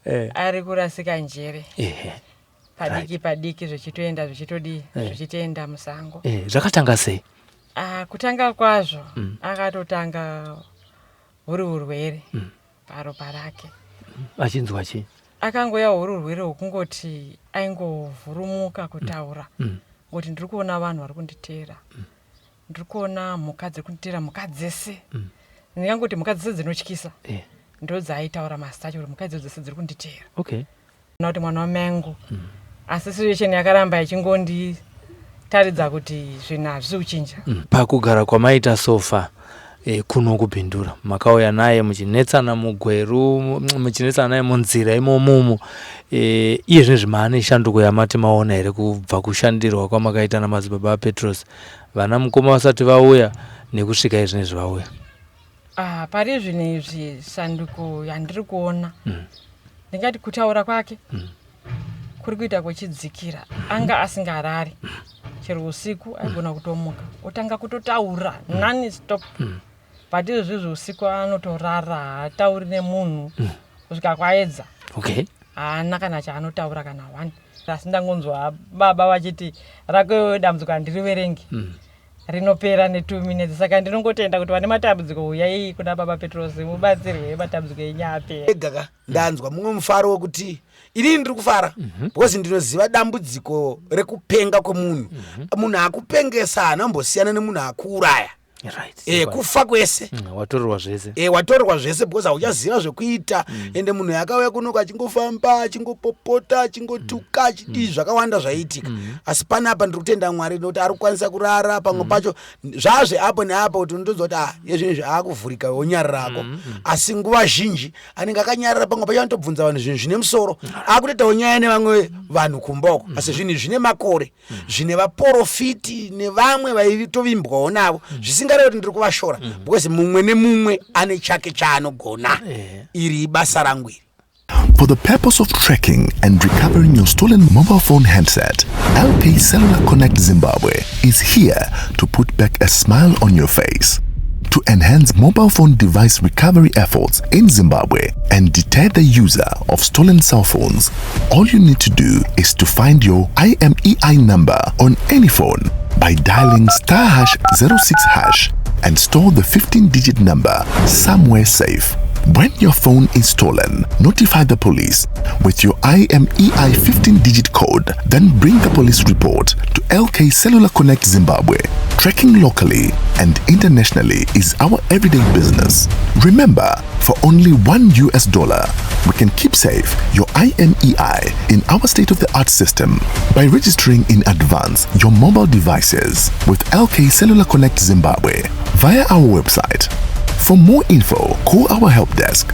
Eh. Ari kurasika njere. Ehe. Padiki padiki zvichitoenda zvichitodii Eh. zvichitoenda musango. Eh, zvakatanga sei? Ah, kutanga kwazvo akatotanga huri urwere paropa rake. Achinzwa chii? Akangouya huri urwere hwekungoti aingovhurumuka kutaura kuti ndiri kuona vanhu vari kunditeera, ndiri kuona mhuka dziri kunditeera, mhuka dzese. Ndingangoti mhuka dzese dzinotyisa Eh. ndo dzaaitaura mazita acho kuti mhuka idzo dzese dziri kunditeera. Okay. Na kuti mwana wamai angu, asi situation yakaramba ichingonditaridza kuti zvinhu hazvisi kuchinja. Pakugara kwamaita sofa kuno kuBindura, makauya naye muchinetsana muGweru, muchinetsana naye munzira imomumo. Iye zvinezvi maane shanduko yamati maona here kubva kushandirwa kwamakaita namadzibaba aPetros, vana mukoma vasati vauya nekusvika iye zvinezvi vauya? Ah, pari zvino izvi shanduko yandiri kuona, ndingati kutaura kwake kuri kuita kuchidzikira. Anga asingarari chero usiku, aigona kutomuka otanga kutotaura non stop, but izvozvizvi usiku anotorara, haatauri nemunhu kusvika kwaedza. Haana kana chaanotaura kana one, asi ndangonzwa baba vachiti rako dambudziko handiriverengi, rinopera ne2 minutes. Saka ndinongotenda kuti vane matambudziko, uyai kuna baba Petros mubatsirwe, matambudziko enyu apera. Ega ka ndanzwa mumwe mufaro wekuti inini ndiri kufara because ndinoziva dambudziko rekupenga kwemunhu. Munhu akupengesa haanambosiyana nemunhu akuuraya. Kufa kwese. Watorerwa zvese. Watorerwa zvese because hauchaziva zvekuita. Ende munhu akauya kunoku achingofamba, achingopopota, achingotuka, achidii, zvakawanda zvaiitika. Asi panapa ndiri kutenda Mwari nekuti ari kukwanisa kurara. Pamwe pacho zvazve apo neapo kuti unotonzwa kuti ah, yezvinezvi aakuvhurika, wonyararako, asi nguva zhinji anenge akanyarara. Pamwe pacho anotobvunza vanhu zvinhu zvine musoro, akutoitawo nyaya nevamwe vanhu kumboko. Asi zvinhu zvine makore, zvine vaprofiti nevamwe vaitovimbwawo navo, zvisingarevi kuti ndiri kuvashora, because mumwe nemumwe ane chake chaanogona. Iri ibasa rangu iri. For the purpose of tracking and recovering your stolen mobile phone handset, LK Cellular Connect Zimbabwe is here to put back a smile on your face. To enhance mobile phone device recovery efforts in Zimbabwe and deter the user of stolen cell phones, all you need to do is to find your IMEI number on any phone by dialing *#06# and store the 15 digit number somewhere safe. When your phone is stolen, notify the police with your IMEI 15 digit code, then bring the police report to LK Cellular Connect Zimbabwe. Tracking locally and internationally is our everyday business. Remember, for only $1, we can keep safe your IMEI in our state of the art system by registering in advance your mobile devices with LK Cellular Connect Zimbabwe via our website. For more info, call our help desk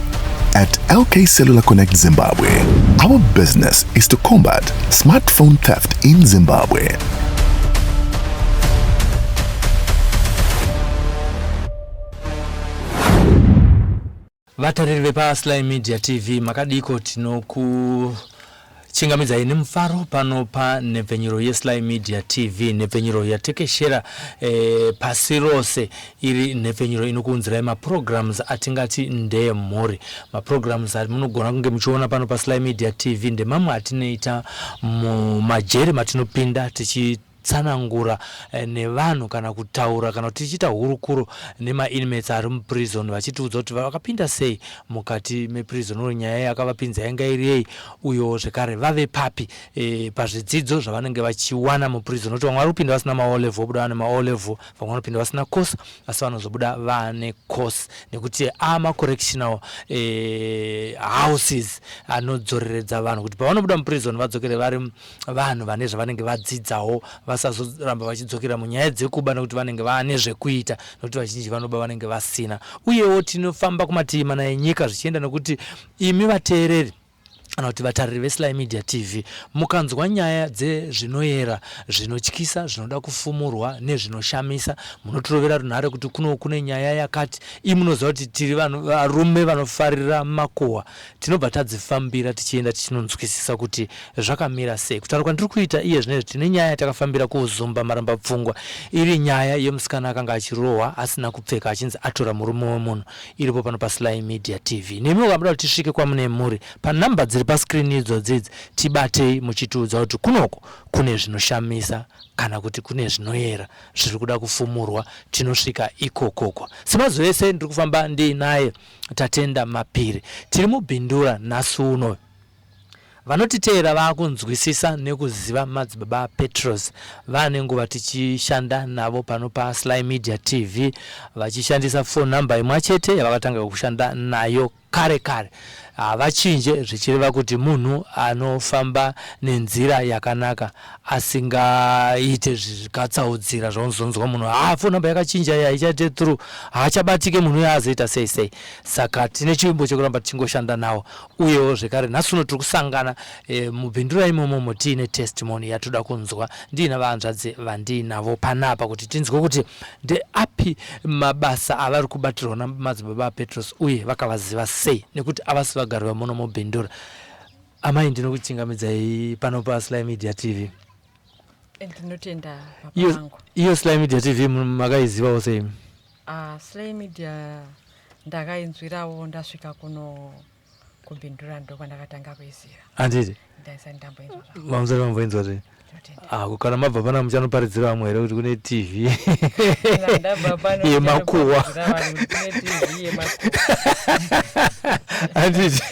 at LK Cellular Connect Zimbabwe. Our business is to combat smartphone theft in Zimbabwe. Vatariri vepaSly Media TV, makadiko? Tinokuchingamidzai nemufaro pano panhepfenyuro yeSly Media TV, nhepfenyuro yatekeshera pasi rose, iri nhepfenyuro inokuunzirai maprograms atingati ndeyemhuri. Maprograms amunogona kunge muchiona pano paSly Media TV ndemamwe atinoita mumajeri matinopinda tichi tsanangura nevanhu kana kutaura kana kuti tichiita hurukuro nemainmates ari muprison, vachitiudza kuti vakapinda sei mukati meprison, uye nyaya yakavapinza yanga iri yei, uyewo zvekare vave papi pazvidzidzo zvavanenge vachiwana muprison, nokuti vamwe vari kupinda vasina maO level, vobuda vane maO level, vamwe vanopinda vasina course asi vanozobuda vane course, nekuti amacorrectional houses anodzoreredza vanhu kuti pavanobuda muprison vadzokere vari vanhu vane zvavanenge vadzidzawo, vasazoramba vachidzokera munyaya dzekuba, nekuti vanenge vaane zvekuita, nekuti vazhinji vanoba vanenge vasina. Uyewo tinofamba kumativi mana enyika, zvichienda nekuti imi vateereri Kana kuti vatariri veSly Media TV, mukanzwa nyaya dzezvinoyera, zvinotyisa, zvinoda kufumurwa nezvinoshamisa, munotirovera runhare kuti kuno kune nyaya yakati. Imi munoziva kuti tiri vanhu varume vanofarira makuhwa, tinobva tadzifambira tichienda tichinonzwisisa kuti zvakamira sei. Kutaura kwandiri kuita iye zvino izvi, tine nyaya yatakafambira kuUzumba Marambapfungwa, iri nyaya yemusikana akanga achirohwa asina kupfeka achinzi atora murume wemunhu. Iripo pano paSly Media TV. Nemiwo kana muda kuti tisvike kwamune muri, panumber dziri pascreen idzodzi idzi, tibatei muchitiudza kuti kunoko kune zvinoshamisa kana kuti kune zvinoyera zviri kuda kufumurwa, tinosvika ikokoko. Semazuva ese ndiri kufamba ndiinaye Tatenda Mapiri. Tiri muBindura nhasi uno. Vanotiteera vakunzwisisa nekuziva Madzibaba Petros vaane nguva tichishanda navo pano paSly Media TV vachishandisa phone number imwachete yavakatanga kushanda nayo kare kare. Havachinje zvichireva kuti munhu anofamba nenzira yakanaka asingaite zvikatsaudzira zvaunozonzwa munhu haa phone number yakachinja iyi haichaite through haachabatike munhu uyo azoita sei sei. Saka tine chivimbo chekuramba tichingoshanda nawo Uyewo zvekare nhasi uno tiri kusangana e, mubindura imomomo tiine testimony yatoda kunzwa ndiina vahanzvadzi vandiinavo panapa kuti tinzwe kuti ndeapi mabasa avari kubatirwa namadzibaba aPetros uye vakavaziva sei nekuti avasi vagari vamuno mubindura. Amai ndinokuchingamidzai pano paSly Media TV. Ndinotenda baba vangu. Iyo Sly Media TV makaizivawo sei? Ah, Sly Media ndakainzwirawo ndasvika kuno kuBindura ndokwandakatanga kuiziva. Handiti? Ndaisati ndamboinzwa zvangu. Mamusati mamboinzwa zve? Ndinotenda. Ah, kana mabva pana muchanoparidzira vamwe here kuti kune TV Kana ndabva pano yemakuhwa. ndichanoparidzira vanhu kuti kune TV yemakuhwa. Handiti?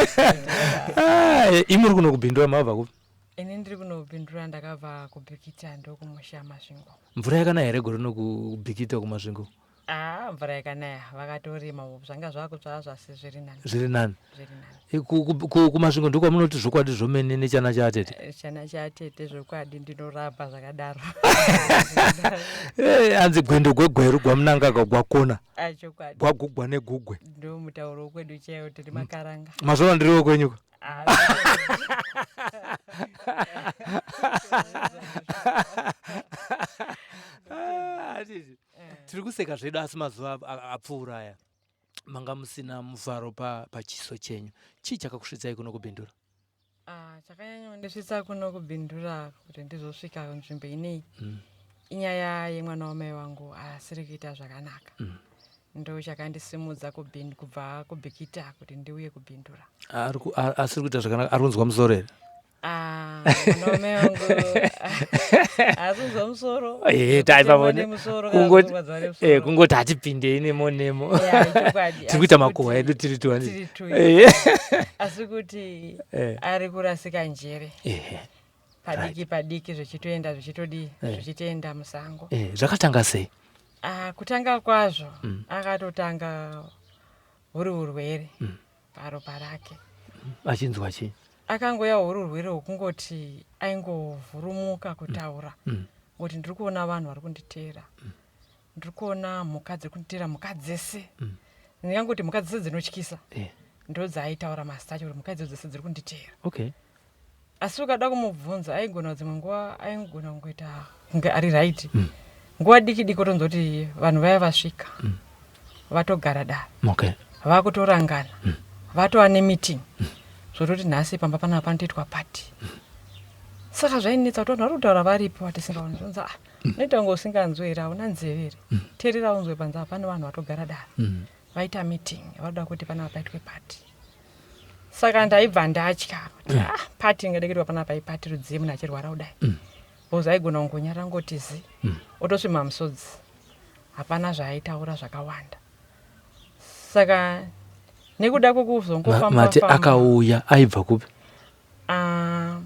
Ah, imi muri kuno kuBindura mabva kupi? Ini ndiri kunobindura ndakabva kuBikita ndokumusha Masvingo. Mvura yakanaya here gore rino kuBikita kuMasvingo? Ah, mvura yakanaya vakatorima zvanga zvakutsva zvasi zviri nani. Zviri nani. Zviri nani. Kumasvingo ndokwamunoti zvokwadi zvomene nechana chaatete? Eh, chana chaatete zvokwadi ndinoramba zvakadaro. Eh, hanzi gwendo gwegweru gwamunangagwa gwakona. Ah, chokwadi. Gwagugwa negugwe. Ndo mutauro wekwedu chaiwo tiri makaranga. Mazuva ndiriwo kwenyuka. Ah, Ah, tiri kuseka zvedu asi mazuva apfuura aya manga musina mufaro pachiso chenyu. Chii chakakusvitsai kuno kuBindura? Ah, chakanyanyondisvitsa kuno kuBindura kuti ndizosvika nzvimbo ineyi inyaya yemwana wamai wangu asiri kuita zvakanaka. Ndo chakandisimudza kubva kuBikita kuti ndiuye kuBindura. Asiri kuita zvakanaka ari kunzwa musoro here? Ah, mwana wamai wangu haasi kunzwa musoro. Eh, Kutemwa nemusoro kana kurwadziwa nemusoro. Kungoti hatipindei nemo nemo. Yeah, ichokwadi. Tiri kuita Asi makuhwa kuti edu tiri tu, handiti? tiri tu, asi kuti ari kurasika njere. Padiki padiki zvichitoenda zvichitodii, zvichitoenda musango. Zvakatanga sei? Ah, kutanga kwazvo akatotanga huri urwere paropa rake. Achinzwa chii? Akangoya huri urwere hwekungoti aingovhurumuka kutaura. Ngoti ndiri kuona vanhu vari kunditeera. Ndiri kuona mhuka dziri kunditeera, mhuka dzese. Ndingangoti mhuka dzese dzinotyisa. Ndo dzaaitaura mazita acho kuti mhuka idzo dzese dziri kunditeera. Asi ukada kumubvunza aigona dzimwe nguva aigona kungoita kunge ari right. Nguva diki diki otonzwa kuti vanhu vaya vasvika. Vatogara dare. Vakutorangana. Vatova nemeeting. Zvototi nhasi pamba panapa panotoitwa party. Saka zvainetsa kuti vanhu vari kutaura varipo vatisingaoni. Zvonzi ah, unoita kunge usinganzwi here, hauna nzeve here. Teerera unzwe panze apa pane vanhu vatogara dare. Vaita meeting, varoda kuti panapa paitwe party. Saka ndaibva ndatya kuti ah, party ingade kuitwa panapa iparty rudzii munhu achirwara kudai. Because aigona kungonyarara ngoti zi. Otosvima musodzi. Hapana zvaaitaura zvakawanda. Saka nekuda kwekuzongofamba Mati famba, akauya aibva kupi? Ah,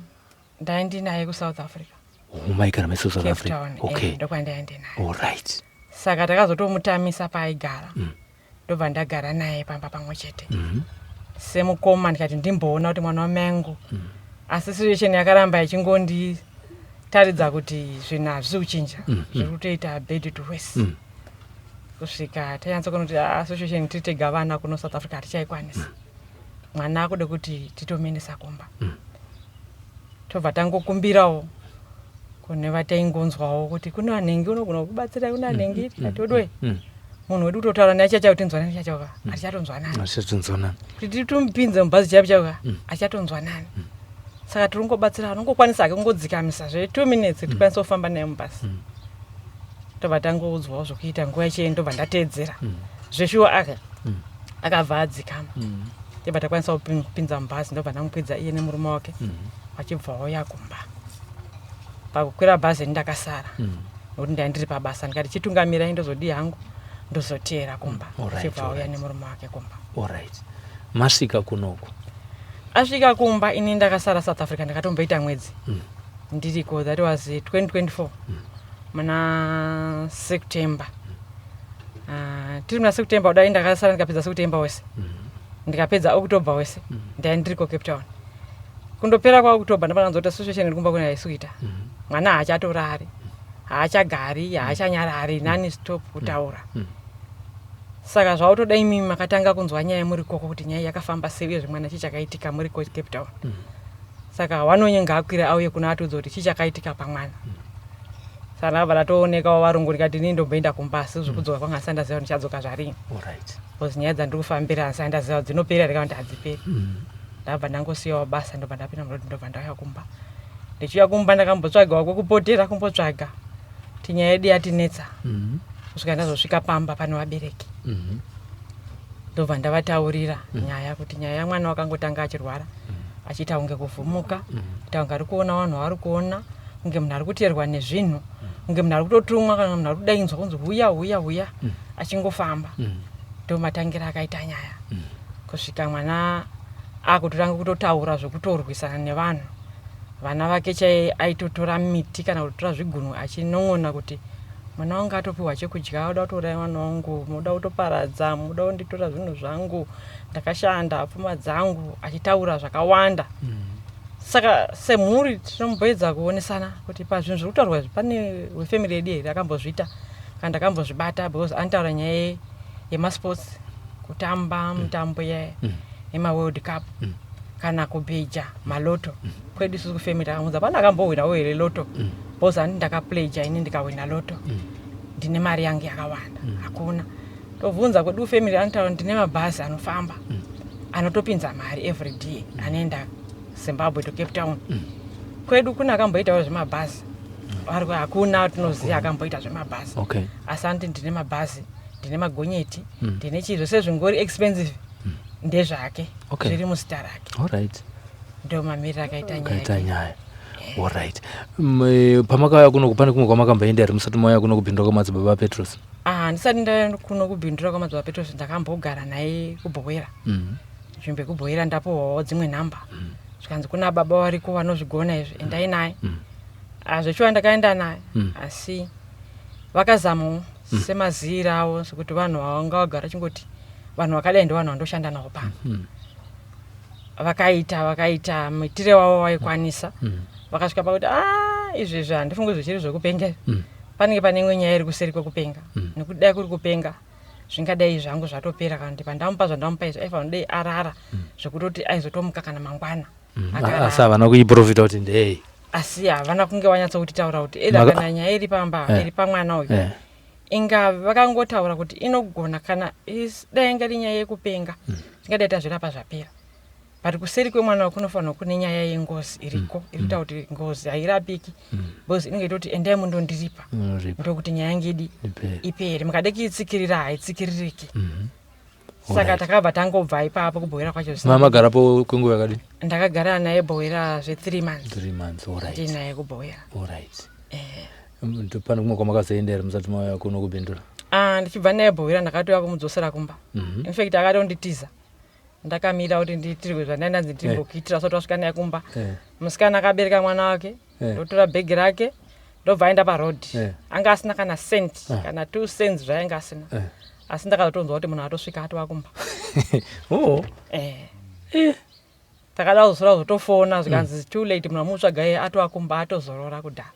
ndaindinaye kuSouth Africa. Oh, maigara mai South Cape Africa. Town, ndokwandaindinaye. All right. Saka takazotomutamisa paaigara. Ndobva ndagara naye pamba pamwe chete. Semukoma ndikati ndimboona kuti mwana wamai angu. Asi situation yakaramba ichingonditaridza kuti zvinhu hazvisi kuchinja. Zviri kutoita bad to worse. Kusvika tanyatsokuona kuti situation tiri tega vana kuno South Africa hatichaikwanisi. Mwana akude kuti titomuendesa kumba. Tobva tangokumbirawo kune vataingonzwawo kuti kune anenge unogona kubatsira, kune anenge, tikati odoi munhu wedu kutotaura naye chacha kuti tinzwanani chachoka, hatichatonzwanani. Achatonzwanani. Kuti titomupinze mubhazi chaipo chaipo, hatichatonzwanani. Saka tiri kungobatsira anongokwanisa hake kungodzikamisa zve 2 minutes, tikwanise kufamba naye mubhasi. Tobva tangoudzwawo zvokuita nguva yacho, ndobva ndateedzera zveshuwa, aka akabva adzikama. Tobva takwanisa kupinza mubhazi, ndobva ndamukwidza iye nemurume wake, vachibva vauya kumba. Pakukwira bhazi ini ndakasara nokuti ndai ndiri pabasa. Ndikati chitungamirai, ndozodii hangu, ndozoteera kumba. Achibva auya nemurume wake kumba. Alright, masvika kunoku. Asvika kumba, ini ndakasara South Africa. Ndakatomboita mwedzi ndiriko. That was 2024 muna September. Tiri muna September kudai, ndakasara ndikapedza September wese, ndikapedza October wese. Ndai ndiriko Cape Town. Kundopera kwaOctober ndopana kuti situation iri kumba kuna haisi kuita. Mwana haachatorari, haachagari, haachanyarari, non stop kutaura. Saka zvautoda imimi makatanga kunzwa nyaya muri koko kuti nyaya yakafamba sei, uyezve mwana chii chakaitika muri ko Cape Town. Saka wanonye ngaakwire auye kuno atiudza kuti chii chakaitika pamwana. Saka ndakabva ndatoonekawo varungu, ndikati inini ndomboenda kumba, asi zvekudzoka kwanga handisati ndaziva kuti ndichadzoka zvarini, because nyaya dzandiri kufambira handisati ndaziva kuti dzinopera here kana kuti hadziperi. Ndabva ndangosiyawo basa, ndobva ndapinda murodi, ndobva ndauya kumba. Ndichiuya kumba ndakambotsvagawo kwekupotera, kumbotsvaga kuti nyaya yedu yatinetsa, kusvika ndazosvika pamba pane vabereki. Ndobva ndavataurira nyaya, kuti nyaya yamwana wakangotanga achirwara, achiita kunge kuvhumuka, kuita kunge ari kuona vanhu vaari kuona, kunge munhu ari kuteerwa nezvinhu, kunge munhu ari kutotumwa, kana munhu ari kudainzwa kunzi huya, huya, huya, achingofamba. Ndo matangira akaita nyaya, kusvika mwana akutotanga kutotaura zvekutorwisana nevanhu, vana vake chai. Aitotora miti kana kutotora zvigunwe achinon'ona kuti mwana wangu atopiwa chekudya, oda kutouraya mwana wangu, muda kutoparadza, muda kunditora zvinhu zvangu, ndakashanda pfuma dzangu, achitaura zvakawanda. Saka semhuri tinomboedza kuonesana kuti pazvinhu zviri kutaurwa izvi pane wefamily yedu here akambozviita kana ndakambozvibata, because anotaura nyaya yemasports, kutamba mutambo yemaWorld Cup kana kubheja malotto. Kwedu isusu kufamily takamuudza, pana akambohwinawo here lotto? Because handi ndakapleja ini ndikahwina lotto, ndine mari yangu yakawanda. Hakuna. Tobvunza kwedu kufamily, anotaura ndine mabhazi anofamba, anotopinza mari every day, anoenda Zimbabwe to Cape Town. Kwedu kune akamboitawo zvemabhazi? Vari hakuna tinoziva akamboita zvemabhazi. Asi anoti ndine mabhazi, ndine magonyeti, ndine chii, zvose zvingori expensive ndezvake. Zviri muzita rake. Ndo mamiriro akaita nyaya Kaita yake. Nyaya, alright. Pamakauya kunoku, pane kumwe kwamakamboenda here musati mauya kuno kuBindura kwamadzibaba Petros? Ah, ndisati ndaenda kuno kuBindura kwamadzibaba Petros, ndakambogara naye kuBhowera. Nzvimbo yekuBhowera ndapuhwawo dzimwe nhamba, zvikanzi kuna baba variko vanozvigona izvi, endai naye. Ah, zvechiwa ndakaenda naye. Asi vakazamawo semaziviro avo, sekuti vanhu vanga vagara chingoti vanhu vakadai ndo vanhu vandoshanda navo pano. Vakaita muitire wavo vaikwanisa. Vakasvika pakuti a izvezvi handifungi zvichiri zvekupenga izvi. Panenge pane imwe nyaya iri kuseri kwekupenga, nekuti dai kuri kupenga zvingadai zvangu zvatopera, kana kuti pandamupa zvandamupa izvi aifanira dai arara zvekutoti aizotomuka kana mangwana. Akarara. Asi havana kuiprofita kuti ndei? Asi havana kunge vanyatsokutitaura kuti either kana nyaya iri pamba, iri pamwana uyu, inga vakangotaura kuti inogona kana dai inga iri nyaya yekupenga, tingadai tazvirapa zvapera, but kuseri kwemwana uyu kunofanirwa kune nyaya yengozi iriko, iri kuita kuti ngozi hairapiki, because inenge itoti endai mundondiripa. Unoripa. Ndokuti nyaya ngidi Ipere. ipere. Mukade kuitsikirira, haitsikiriki. Saka takabva tangobva ipapo kuBhowera kwacho Mamagarapo kwenguva yakadini? Ndakagara naye Bhowera zve3 months. 3 months, alright. Ndinaye kuBhowera. Alright. Pane kumwe kwamakazoenda here musati mauya kuno kuBindura? Ah, ndichibva naye Bhowera ndakatouya kumudzosera kumba. In fact akatonditiza ndakamira kuti ndiitirwe zvandaindanzi ndimbokuitira usati wasvika naye kumba. Musikana akabereka mwana wake, ndotora bhegi rake, ndobva aenda parodhi. Anga asina kana cent, kana 2 cents zvaanga asina. Asi ndakazotonzwa kuti munhu atosvika atova kumba. Takada kuzosora kuzotofona, zvikanzi too late, munhu amutsvaga iye atova kumba, atozorora kudhara.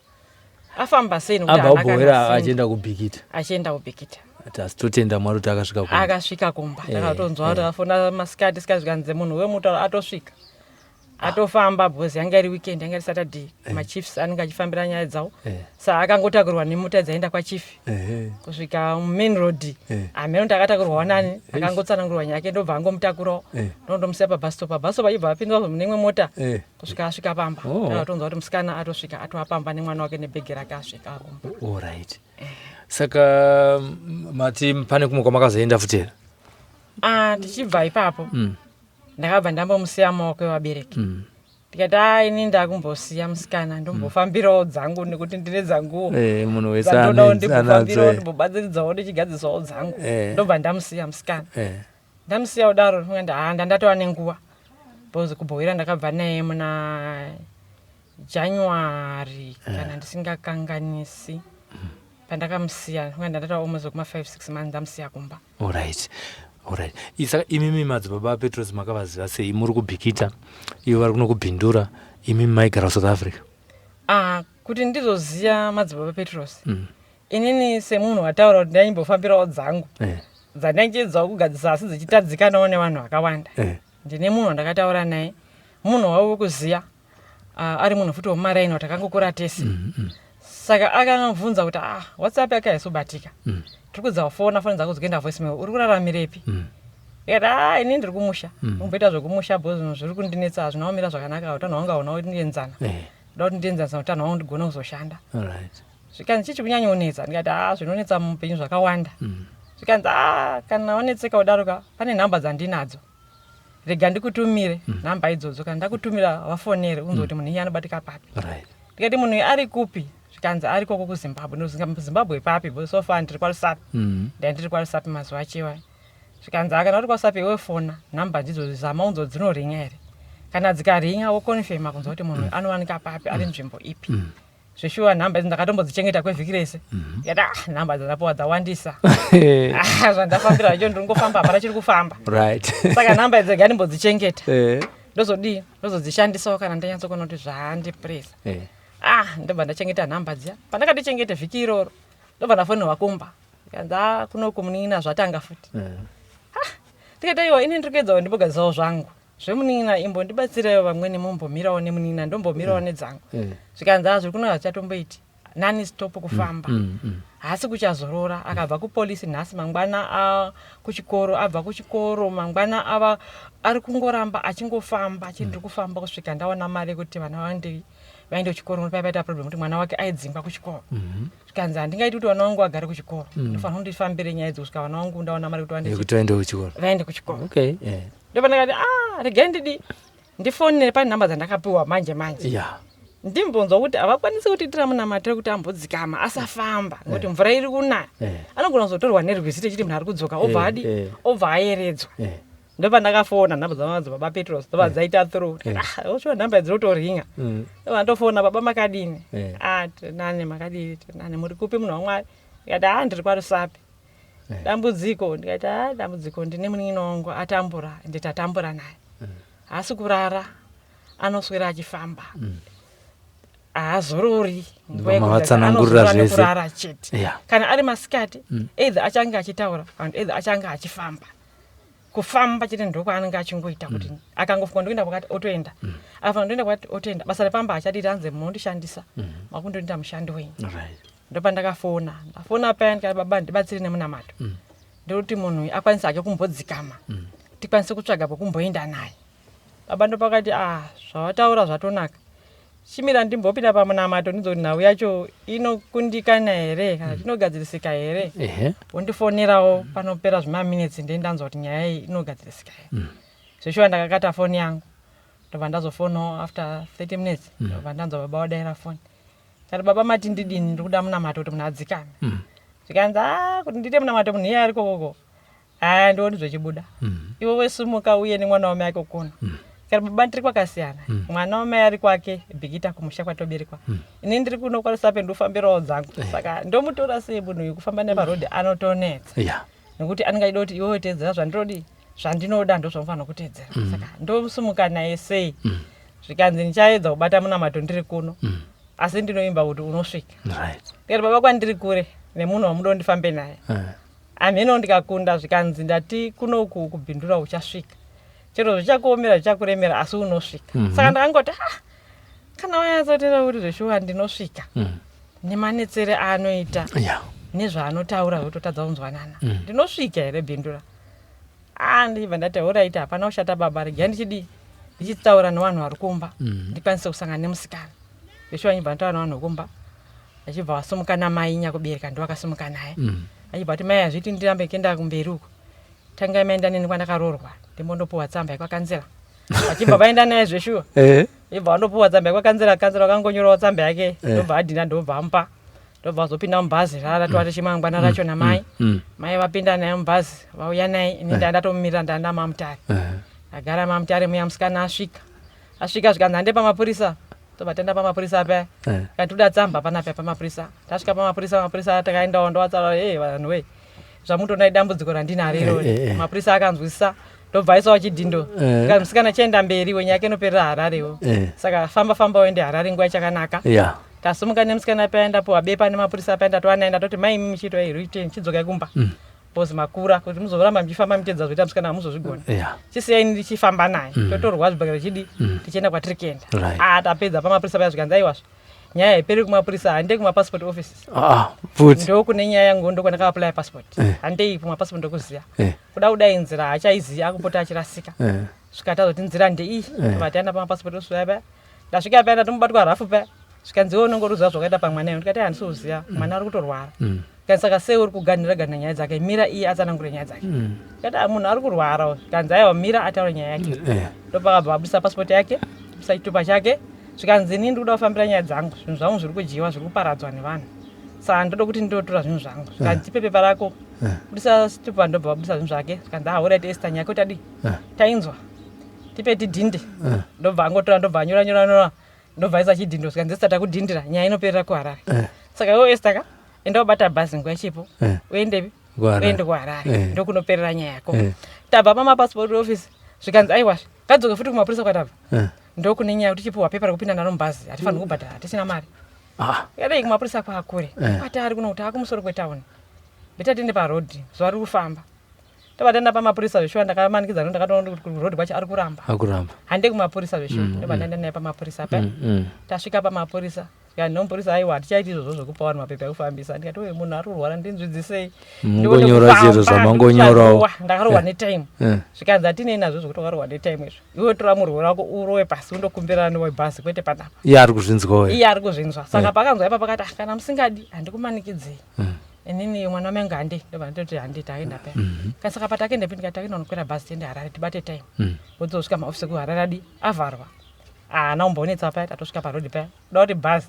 Afamba sei nokuti Abva haana kana kuBhowera cent. achienda kuBhikita. Achienda kuBhikita. Asi totenda Mwari kuti akasvika kumba. Akasvika kumba. Takatonzwa kuti afona masikati sikati, zvikanzi munhu wemutauro atosvika, atofamba, because yanga iri weekend, yanga iri Saturday. Machiefs anenge achifambira nyaya dzawo. Saka akangotakurwa nemota dzaenda kwachief kusvika mumain road. Hameno kuti akatakurwawo nani, akangotsanangurwa nyaya yake, ndobva angomutakurawo, ndondomusiya pabus stop. Pabus stop achibva apinzwa mune imwe mota kusvika asvika pamba. Takatonzwa kuti musikana atosvika, atova pamba nemwana wake nebhegi rake, asvika kumba. Alright, saka mati pane kumwe kwamakazoenda futi here? Ah, tichibva ipapo, ndakabva ndambomusiya maoko evabereki. Ndikati, a, ini ndakumbosiya musikana, ndombofambirawo dzangu nekuti ndine dzanguwo Munhu wese dzandodawo, ndimbofanbirawo, anadzo. ndimbobatsiridzawo, ndichigadzisawo dzangu. Ndobva ndamusiya musikana. Ndamusiya kudaro, ndikati, ha, ndandatova nenguva, because kuBuhera ndakabva naye muna January, kana ndisingakanganisi. Pandakamusiya, ndinga ndandatova almost kuma 5 6 months ndamusiya kumba. Alright, saka imimi madzibaba aPetros makavaziva sei? Muri kuBhikita, ivo vari kuno kuBindura, imimi maigara kuSouth Africa. Ah, kuti ndizoziva madzibaba Petros, inini semunhu wataura kuti ndaimbofambirawo dzangu dzandaichiedzawo kugadzisa asi dzichitadzikanawo nevanhu vakawanda, ndine munhu wandakataura naye, munhu wavo wekuziya, ari munhu futi wemumaraini watakangokura tese. Saka akangobvunza kuti, ah, WhatsApp yake haisi tiri kudza fona, foni dzako dzikuenda voicemail, uri kuraramirepi? Ndikati, a, ini ndiri kumusha, kumboita zvekumusha bho, zvinhu zviri kundinetsa, hazvina kumira zvakanaka, utano hwangu hauna kundienzana, ndoda kuti ndienzanisa utano hwangu ndigone kuzoshanda. Zvikanzi, chichi kunyanyonetsa? Ndikati, a, zvinonetsa muupenyu zvakawanda. Zvikanzi, a, kana wanetseka kudaro ka, pane nhamba dzandinadzo, rega ndikutumire nhamba idzodzo, kana ndakutumira vafonere unzwe kuti munhu iye anobatika papi. Ndikati, munhu uyu ari kupi? Zvikanzi, ari koko kuZimbabwe. Zimbabwe papi? Because so far ndiri kwaRusape. Ndai ndiri kwaRusape mazuva achiwa. Zvikanzi, akana uri kwaRusape, iwe fona nhamba ndidzo, zama unzo dzinoringa here, kana dzikaringa wokonfema kunzwa kuti munhu anowanika papi, ari nzvimbo ipi. Zveshuwa nhamba idzi ndakatombodzichengeta kwevhiki rese. Ndikati, ah, nhamba dzandapuwa dzawandisa. Ah, zvandafambira zvacho ndiri hapana chiri kufamba. Saka nhamba idzi rega ndimbodzichengeta. Ndozodii? Ndozodzishandisawo kana ndanyatsokuona kuti zvaandipresa. Ah, ndobva ndachengeta nhamba dziya. Pandakatichengeta vhiki iroro, ndobva ndafonerwa kumba, ndikanzi, a, kunoku munin'ina zvatanga futi. Ndikati, aiwa, ini ndiri kuedzawo ndimbogadzisawo zvangu zvemunin'ina, imbondibatsiraiwo vamweni, mumbomirawo nemunin'ina, ndombomirawo nedzangu. Zvikanzi, a, zviri kuno hazvichatomboiti, nani stop kufamba. Haasi kuchazorora, akabva kupolisi nhasi, mangwana kuchikoro, abva kuchikoro mangwana ava ari kungoramba achingofamba, achiti, ndiri kufamba kusvika ndawana mari yekuti vana vandi vaende kuchikoro. Nokuti paipaita problem kuti mwana wake aidzingwa kuchikoro. Zvikanzi, handingaiti kuti vana vangu vagare kuchikoro, ndofanira kundifambire nyaya idzi kusvika vana vangu ndaona mari kuti vaende Yekuti vaende kuchikoro. Vaende kuchikoro. Okay. Ndopandakati, a, regai ndidi ndifonere pane nhamba dzandakapiwa manje manje, ndimbonzwa kuti havakwanisi kutiitira munamatiro kuti ambodzikama asafamba, nekuti mvura iri kunaya, anogona kuzotorwa nerwizi techiti munhu ari kudzoka, obva adi obva ayeredzwa. Ndopandakafona nhamba dzamadzibaba Petros, ndobva dzaita through. Ah, oshuwa nhamba idzi dzinotoringa. Ndobva ndofona, baba, makadini? Ah, tinani, makadini? Tinani, muri kupi, munhu waMwari? Ndikati, a, ndiri kwaRusape. Dambudziko? Ndikati, a, dambudziko, ndine munin'ina wangu atambura, ende tatambura naye, haasi kurara, anoswera achifamba, haazorori nguva yekuti Mavatsanangurira anozorora zvese. nekurara chete. Kana ari masikati, either achange achitaura kana either achange achifamba, kufamba chete ndokwaanenge achingoita, kuti akangofunga ndokuenda kwakati otoenda, akafunga ndoenda kwakati otoenda. Basa repamba hachaditi, anze munondishandisa, makundondiita mushandi wenyu. Ndopandakafona, ndafona paya, ndikati, baba, ndibatsire nemunamato, ndikuti munhu uyu akwanise hake kumbodzikama, tikwanise kutsvaga pokumboenda naye. Baba ndopakati, ah, zvawataura zvatonaka, chimira ndimbopinda pamunamato ndinzwe kuti nhau yacho inokundikana here kana chinogadzirisika here. Wondifonerawo panopera zvimaminitsi, ndee ndanzwa kuti nyaya iyi inogadzirisika here. Zveshuwa ndakakata foni yangu, ndobva ndazofonawo after 30 minutes, ndobva ndanzwa baba wadaira foni. Kati, baba, mati ndidini? Ndiri kuda munamato kuti munhu adzikame. Zvikanzi, a, kuti ndiite munamato munhu iye ari kokoko, aya ndioni zvechibuda. Iwe wesumuka uye nemwana wamai ake kuno. Kati, baba, ndiri kwakasiyana, mwana wamai ari kwake Bhikita, kumusha kwatoberekwa, ini ndiri kuno kwaRusape, ndofambirawo dzangu, saka ndomutora sei munhu uyu? Kufamba neparodhi anotonetsa, nekuti anenge achida kuti iwewe teedzera zvandinodi, zvandinoda ndozvamufanira kuteedzera, saka ndosumuka naye sei? Zvikanzi, ndichaedza kubata munamato ndiri kuno, asi ndinovimba kuti unosvika. Ndikati, baba, kwandiri kure nemunhu wamuda ndifambe naye. Hamheno ndikakunda zvikanzi ndati kunoku kubhindura uchasvika. Chero zvichakuomera zvichakuremera asi unosvika. Mm -hmm. Saka ndakangoti ah kana wanyatsotera kuti zveshuwa ndinosvika. Mm. Nemanetsere aanoita. Yeah. Nezvaanotaura zvototadza kunzwanana. Mm. Ndinosvika here bhindura? Ah ndibva ndati horaiti hapana kushata baba regai ndichidii ndichitaura nevanhu vari kumba mm. ndikwanise kusangana nemusikana. Zveshuwa ndibva ndataura nevanhu vekumba. Achibva vasumuka namai nyakubereka ndovakasumuka naye. Mm. Achibva ati mai hazviiti ndirambe ndichienda kumberi uko. Tangai maenda neni kwandakaroorwa ndimbondopuwa tsamba yekwakanzera. Vachibva vaenda naye zveshuwa. Eh. Ibva vandopuwa tsamba yekwakanzera kanzera vakangonyorawo tsamba yake eh. ndobva adhinda ndobva amupa. Ndobva vazopinda mubhazi rara mm. chimangwana mm. racho namai. Mm. Mai vapinda naye mubhazi vauya naye ini eh. ndandatomumirira ndanda mamutare. Eh. Agara mamutare muya musikana asvika. Asvika zvikanzi hande pamapurisa. Tobva taenda pamapurisa paya. Eh. Kati toda tsamba panapa pamapurisa. Tasvika pamapurisa mapurisa takaendawo ndovatsaura hey vanhu wee. Zvamutoona idambudziko randinaro irori. Eh, eh, eh. Mapurisa akanzwisisa ndobva aisawo chidhindo. Eh. Saka musikana chienda mberi wenyaya yake inoperera Hararewo. Eh. Saka famba famba uende Harare nguva ichakanaka. Yeah. Tasumuka nemusikana paya ndapuwa bepa nemapurisa paya ndatowana ndatoti mai imi muchiitwa iri chidzokai kumba. Mm. Because makura kuti muzoramba muchifamba muchitedza zvoita musikana hamuzozvigona. Yeah. Chisiyai ndichifamba naye. Mm. Totorwa zvibhakera chidi mm. tichienda kwatiri kuenda. Right. Ah tapedza pamapurisa paya zvikanzi aiwazve. Nyaya haiperi kumapurisa handei kumapassport offices. Ah, futi. Ndokune nyaya yangu ndokwandaka-apply passport. Eh. Handei kumapassport ndokuziya. Eh. Kuda kudai nzira haachaiziya akupota achirasika. Eh. Svika tazoti nzira ndeiyi. Eh. Tobva taenda pamapassport office paya paya. Ndasvika paya ndatomubatwa rafu paya. Zvikanzi iwe unenge uri kuziva zvakaita pamwana iwe. Ndikati handisi kuziva. Mwana ari kutorwara. Mm. Zvikanzi saka sei uri kuganhira ganhira nyaya dzake? Mira iye atsanangure nyaya dzake. Mm. Ndikati ah munhu ari kurwara. Zvikanzi aiwa mira ataure nyaya yake. Eh. Ndopakabva abudisa passport yake, abudisa chitupa chake. Zvikanzi ini ndikuda kufambira nyaya dzangu. Zvinhu zvangu zviri kudyiwa, zviri kuparadzwa nevanhu. Saka ndoda kuti ndotora zvinhu zvangu. Zvikanzi tipe pepa rako. Budisa chitupa ndobva vabudisa zvinhu zvake. Zvikanzi ah alright Esther nyaya yako tadii? Tainzwa. Tipe tidhinde. Ndobva angotora ndobva anyora nyora nyora. Ndobva aisa chidhindo zvikanzi Esther takudhindira nyaya inoperera kuHarare. Saka iwe Esther ka enda ubata bhazi nguva ichipo. Eh. Uendepi? Kuharare. Uende kuHarare. Eh. Ndokunoperera nyaya yako. Eh. Tabva pamapassport office zvikanzi aiwa ngadzoke futi kumapurisa kwatabva. Eh. Ndokune nyaya yekuti chipuhwa pepa rekupinda naro mubhazi hatifaniri kubhadhara hatisina mari. Ah. Yakadai kumapurisa kwakure. Eh. Kwatari kuno kuti akumusoro kwetauni. Beta tiende parodhi zuva riri kufamba. Tobva taenda pamapurisa zveshuwa ndakamanikidza nokuti ndakatoona kuti kurodhi kwacho ari kuramba. Akuramba. Hande kumapurisa zveshuwa. Ndobva ndaenda naye pamapurisa paya. Mm. Tasvika pamapurisa. Zvikanzi nomupurisa aiwa hatichaiti izvozvo zvekupa vanhu mapepa ekufambisa. Ndikati uye munhu ari kurwara ndinzwidzisei. Ndione Mungonyora chero kufamba, zvamangonyorawo. ndikusarohwa. Ndakarohwa netime. Eh. Zvikanzi hatinei nazvo zvekuti wakarohwa netime izvo. Iwe tora murwere wako urowe pasi undokumbirana newebhazi kwete panapa. Iye ari kuzvinzwawo. Iye ari kuzvinzwa. Saka pakanzwa ipapo akati ah kana musingadi handikumanikidzei. Mm. Inini mwana wamai angu handei ndobva ndototi handei takaenda paya. Mm-hmm. Kani saka patakaenda pi ndikati takaenda kunokwira bhazi tiende Harare tibate time. Mm. Wodzosvika maofisi ekuHarare adi avharwa. Haana kumbonetsa paya tatosvika parodhi paya. Kuda kuti bhazi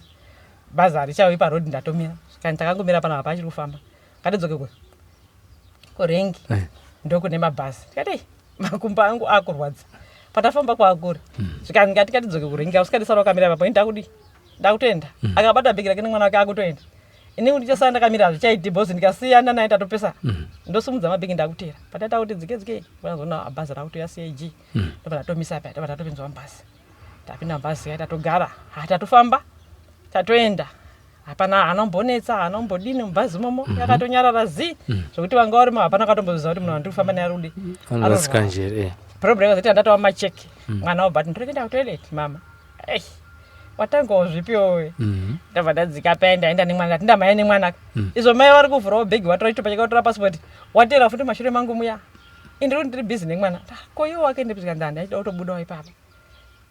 bhazi harichauyi parodhi ndatomira. Kani takangomira panapa pachiri kufamba. Ngatidzoke ku kurengi Eh. ndokune mabhazi. Ndikati "Ei, makumbo angu akurwadza. Patafamba kwaakure. Zvikanzi ngati ngatidzoke kurengi ausikadisara wakamira ipapo ini ndakudii? Ndakutoenda. Akabata bhegi rake nemwana wake akutoenda. Ini ndichasara ndakamira hazvichaiti bhozi ndikasiyana naye tatopesa. Ndosimudza mabhegi ndakutera. Pataita kuti dzike dzike vanozoona bhazi rakutoya CAG. Ndobva ndatomisa paya ndobva tatopinzwa mubhazi. Tapinda mubhazi ya tatogara. Ha tatofamba. Tatoenda. Hapana anombonetsa anombodini mubhazi imomo yakatonyarara zi zvokuti vanga varimo hapana akatomboziva kuti munhu wandiri kufamba naye ari kudii. Anorasika Arorwara. njere. Eh. Problem yakazoti ndatova macheki. Mwana wobva ati ndiri kuenda kutoilet mama. Ei watangawo zvipiwo we. Mhm. Ndabva ndadzika paya ndaenda nemwana ndati ndamhanya nemwana. Izvo mai vari kuvhurawo bhegi vatora chitupa chake vatora passport. Watera futi mashure mangu muya. Ini ndiri kuti ndiri busy nemwana. Ko iwo wakaenda zvikanzi handachida kutobudawo ipapo.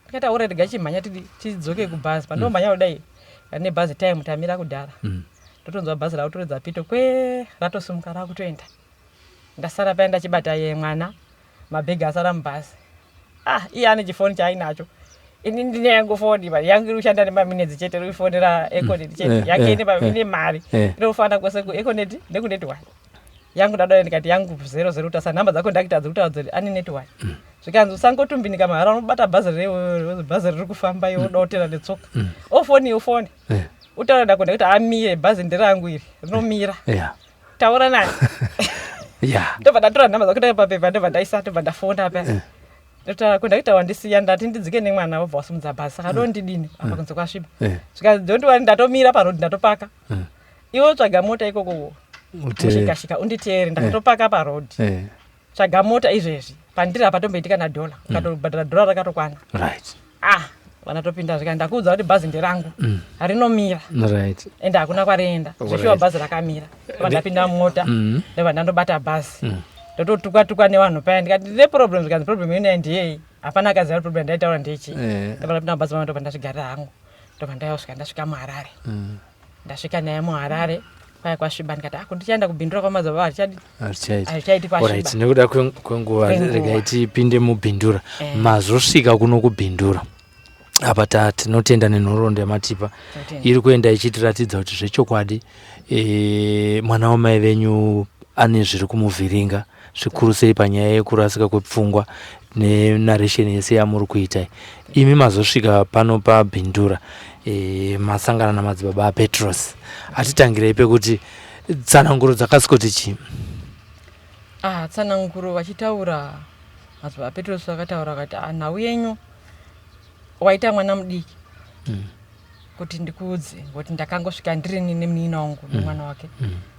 Ndikati aura rega chimhanya tidzoke kubhazi. Pandomhanya kudai ane bhazi time tamira kudhara. Ndotonzwa bhazi rakutoridza pito kwe ratosimuka rakutoenda. Ndasara paya ndachibata ye mwana mabhegi asara mubhazi. Ah iye ane chifoni chaainacho. Ini ndine yangu foni but yangu iri kushanda nemaminetsi chete iri kufonera Econet chete. Eh, Yake eh, ine eh. ine mari. Eh. Inofana kwese ku Econet nekunet one. Yangu ndadai ndikati yangu 00 tasa namba dzako ndakita dziri kutaura kuti ane net one. Zvikanzi usangotumbinika mahara unobata bhazi rewe bhazi riri kufamba iwe woda kutera netsoka. Ofoni ofoni. Eh. Utaura ndakona kuti amire bhazi nderangu iri rinomira. Yeah. Taura naye. Yeah. Ndobva ndatora nhamba dzako ndaipa papepa ndobva ndaisa ndobva ndafona paya. Ndotaura kondakita wandisiya ndati ndidzike nemwana wobva wasimudza bhazi saka ndondidini apa kunze kwasviba. Eh. Zvikanzi don't worry ndatomira parodhi ndatopaka. Iwe tsvaga mota ikoko. Uteerere. Mushikashika unditeere, ndakatopaka paroad. Tsvaga mota izvezvi, pandiri hapatomboiti kana dhola, ukatobhadhara dhola rakatokwana. Ah, vanatopinda zvika ndakuudza kuti bhazi nderangu, rinomira. Ende hakuna kwarienda. Zveshuwa bhazi rakamira. Ndobva ndapinda mumota, ndobva ndandobata bhazi, ndototukwa tukwa nevanhu paya. Ndikati ndine problem, zvikanzi problem inoyi ndiyei? Hapana akaziva kuti problem ndaitaura ndechii. Ndobva ndapinda mubhazi mama, ndobva ndazvigarira hangu, ndobva ndayosvika, ndasvika muHarare. Ndasvika naye muHarare kwaya kwasviba, ndikati ako ndichaenda kuBindura kwamadzibaba, hatichadi. Hazvichaiti. Hazvichaiti, kwasviba. Alright, nekuda kwenguva, Kwenguva. regai tipinde muBindura. Mazosvika kuno kuBindura apa, tinotenda nenhoroondo yamatipa. Tinotenda. Iri kuenda ichitiratidza kuti zvechokwadi mwana wamai venyu ane zviri kumuvhiringa, zvikuru sei panyaya yekurasika kwepfungwa nenarration yese yamuri kuita imi. Mazosvika pano paBindura, masangana namadzibaba aPetros. Atitangirei pekuti tsananguro dzakasikoti chii? Ah, tsananguro vachitaura madzibaba Petros vakataura vakati, ah, nhau yenyu waita mwana mudiki kuti ndikuudze, ngokuti ndakangosvika ndirini nemunin'ina wangu nemwana wake.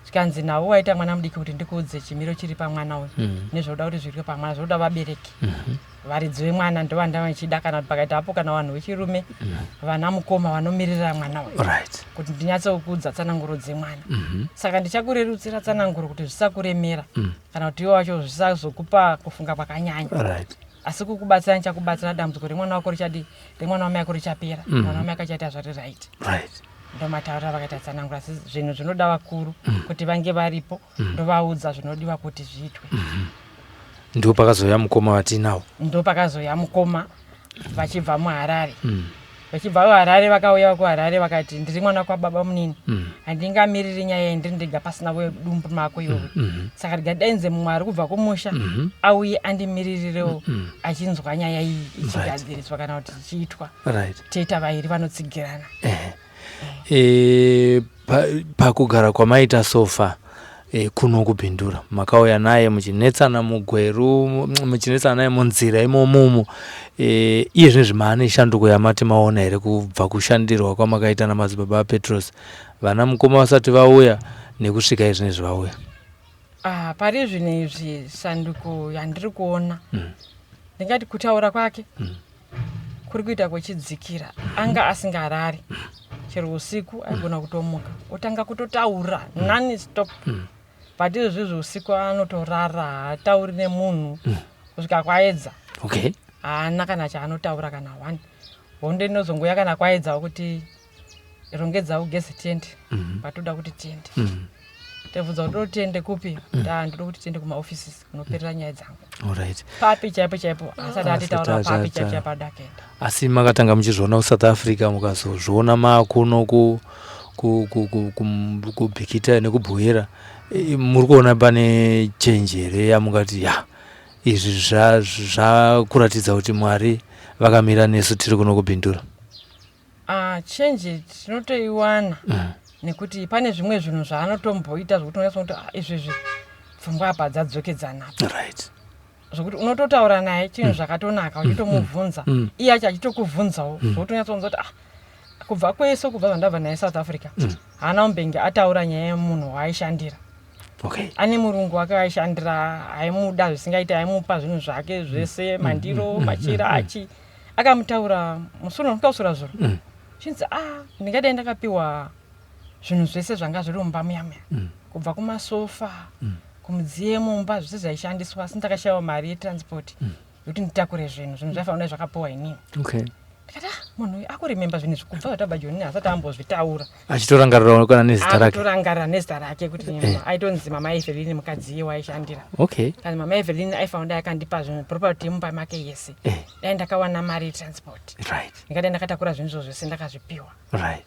Zvikanzi nhau waita mwana mudiki kuti ndikuudze chimiro chiri pamwana uyu nezvauda kuti zviitwe pamwana, zvoda vabereki, varidzi vemwana ndovanda vachida, kana kuti pakaita hapo kana vanhu vechirume, vana mukoma vanomiririra mwana uyu, kuti ndinyatsokuudza tsananguro dzemwana. Saka ndichakurerutsira tsananguro kuti zvisakuremera, kana kuti iwe wacho zvisazokupa kufunga kwakanyanya, asi kukubatsira ndichakubatsira. Dambudziko remwana wako richadi, remwana wamai ako richapera. Mwana wamai ako achaita zvari right. Ndomataurira vakaita tsananguro, asi zvinhu zvinoda vakuru kuti vange varipo, ndovaudza zvinodiwa kuti zviitwe. Ndo pakazouya mukoma vatinawo. Ndo pakazouya mukoma vachibva muHarare. Vachibva kuHarare, vakauya kuHarare vakati, ndiri mwana kwababa munini, handingamiriri nyaya iyi ndiri ndega pasina wedumbu mako iwewe. Saka ndikadainze mumwe ari kubva kumusha auye andimiririrewo achinzwa nyaya iyi ichigadziriswa kana kuti ichiitwa. Toita vairi vanotsigirana. Pakugara kwamaita so far kuno kuBindura, makauya naye muchinetsana muGweru, muchinetsana naye munzira imomumo, iye zvinezvi maane shanduko yamati maona here kubva kushandirwa kwamakaita namadzibaba aPetros, vana mukoma vasati vauya, nekusvika izvinezvi vauya? Ah, pari zvino izvi sanduko yandiri kuona, ndingati kutaura kwake kuri kuita kwechidzikira. Anga asingarari chero usiku, aigona kutomuka otanga kutotaura non stop, but izvozvizvi usiku anotorara, haatauri nemunhu kusvika kwaedza. Haana kana chaanotaura kana one. Hondo inozongoya kana kwaedzawo kuti rongedza ugeze tiende, patoda kuti tiende. Tebvunza kuti toda tiende kupi? Ah, ndoda kuti tiende kumaoffices kunoperera nyaya dzangu. Papi chaipo chaipo asati atitaura, papi chaipo chaipo ada kuenda. Asi makatanga muchizviona kuSouth Africa, mukazozviona makuno kuBhikita nekuBuhera. Muri kuona pane change here yamungati ya izvi zvakuratidza kuti Mwari vakamira nesu tiri kuno kuBindura? Ah, change tinotoiwana nekuti pane zvimwe zvinhu zvaanotomboita zvokuti unonyatsa kuti, ah, izvizvi pfungwa apa dzadzokedzana apa. Zvokuti unototaura naye chinhu zvakatonaka, uchitomubvunza, iye acho achitokubvunzawo, zvokuti unyatsonzwa kuti, ah, kubva kwese, kubva zvandabva naye South Africa, haana kumbenge ataura nyaya yemunhu waaishandira. Ane murungu wake waaishandira, aimuda zvisingaiti, aimupa zvinhu zvake zvese, mandiro, machira, achi akamutaura musi uno ndikausura zuro, chinzi, ah, ndingadai ndakapiwa zvinhu zvese zvanga zviri mumba muya muya, kubva kumasofa, kumudziyo yemumba, zvese zvaishandiswa, asi ndakashayiwa mari yetransport yekuti nditakure zvinhu. Zvinhu zvaifanira zvakapiwa inini. Ndikati, ah, munhu uyu akurememba zvinhu izvi kubva zvatabva Joni, asati ambozvitaura. Achitorangarira kana nezita rake. Akutorangarira nezita rake kuti aitonzi mama Evelyn, mukadzi iye waishandira. Kana mama Evelyn aifanira dai akandipa zvinhu, property yemumba make yese, dai ndakawana mari yetransport, ndingadai ndakatakura zvinhu izvo zvese ndakazvipiwa.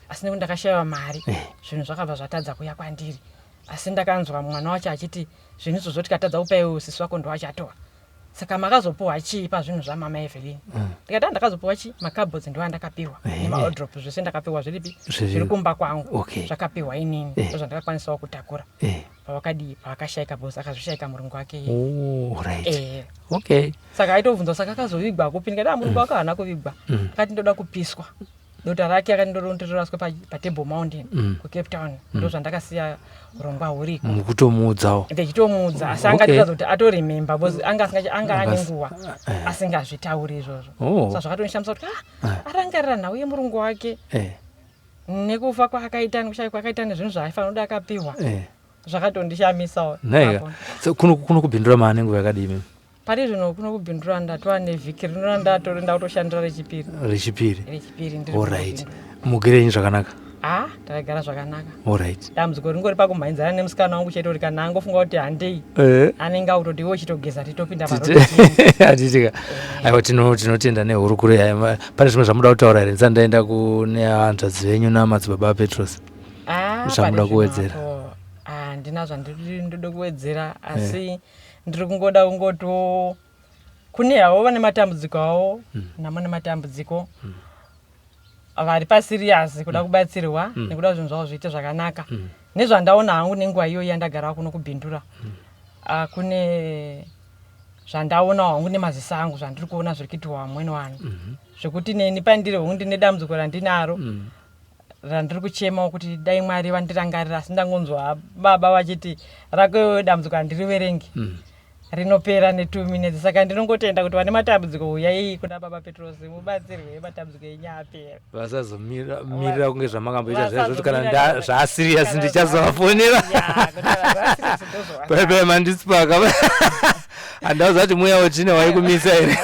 Asi nekuti ndakashayiwa mari, zvinhu zvakabva zvatadza kuuya kwandiri. Asi ndakanzwa mwana wacho achiti zvinhu izvozvo tikatadza kupa iwe, sisi wako ndowachatora. Saka makazopiwa chii pazvinhu zvamama Evelyn? Ndikati, ndakazopiwa chii? Macupboards ndo andakapiwa nemawardrobe, zvese ndakapiwa zviripi? Zviri kumba kwangu. Zvakapiwa inini. Ndozvandakakwanisawo kutakura pavakadii, pavakashaika, because akazvishaika murungu wake iye. Oh, right. Saka aitobvunza, saka akazovigwa kupi? Ndikati, ah, murungu wako haana kuvigwa. Akati ndoda kupiswa. Dota rake akandorondoraswa paTable Mountain kuCape Town. Ndozvandakasiya urongwa huriko. Mukutomuudzawo? Ndichitomuudza, asi angatiratidza kuti atorememba because anga asingachi anga ane nguva asingazvitauri izvozvo. Saka zvakatonishamisa kuti ah, arangarira nhau yemurungu wake nekufa kwaakaita, nekushaya kwaakaita, nezvinhu zvaaifanira kuda akapiwa. Zvakatondishamisawo. Nhaika. Apo. So kuno kuBindura maane nguva yakadii mimi? Pari zvino kuno kuBindura ndatova nevhiki rino randatori ndakutoshandira rechipiri. Rechipiri? Rechipiri ndiri Allright. kuBindura. Mugere zvakanaka? Ah, takagara zvakanaka. Allright. Dambudziko ringori pakumhanyidzana nemusikana wangu chete, kuti kana angofunga kuti handei, anenge akutoti iwe chitogeza, titopinda paroad. Handitika. Aiwa, tinotenda nehurukuro yayo. Pane zvimwe zvamuda kutaura here ndisati ndaenda kune hanzvadzi venyu namadzibaba aPetros? Ah, Zvamuda pari zvino kuwedzera? apo, handina zvandinoda kuwedzera, asi ndiri kungoda kungotiwo kune havo vane matambudziko avo namo nematambudziko, vari paserious kuda kubatsirwa nekuda zvinhu zvavo zviite zvakanaka. Nezvandaona hangu nenguva iyoyi yandagara kuno kuBindura, ah, kune zvandaonawo hangu nemaziso angu, zvandiri kuona zviri kuitwa vamweni vanhu, zvekuti neni pandiri hongu ndine dambudziko randinaro randiri kuchemawo kuti dai Mwari vandirangarira, asi ndangonzwa baba vachiti rako iwewe dambudziko handiriverengi, rinopera ne2 minutes. Saka ndinongotenda kuti vane matambudziko, uyai kuna baba Petros mubatsirwe, matambudziko enyu apera. Vasazomirira kunge zvamakamboita zviya zvoti kana zvaserious ndichazovafonera. Pepe mandisipaka, handauza kuti mweya wetsvina waikumisa here.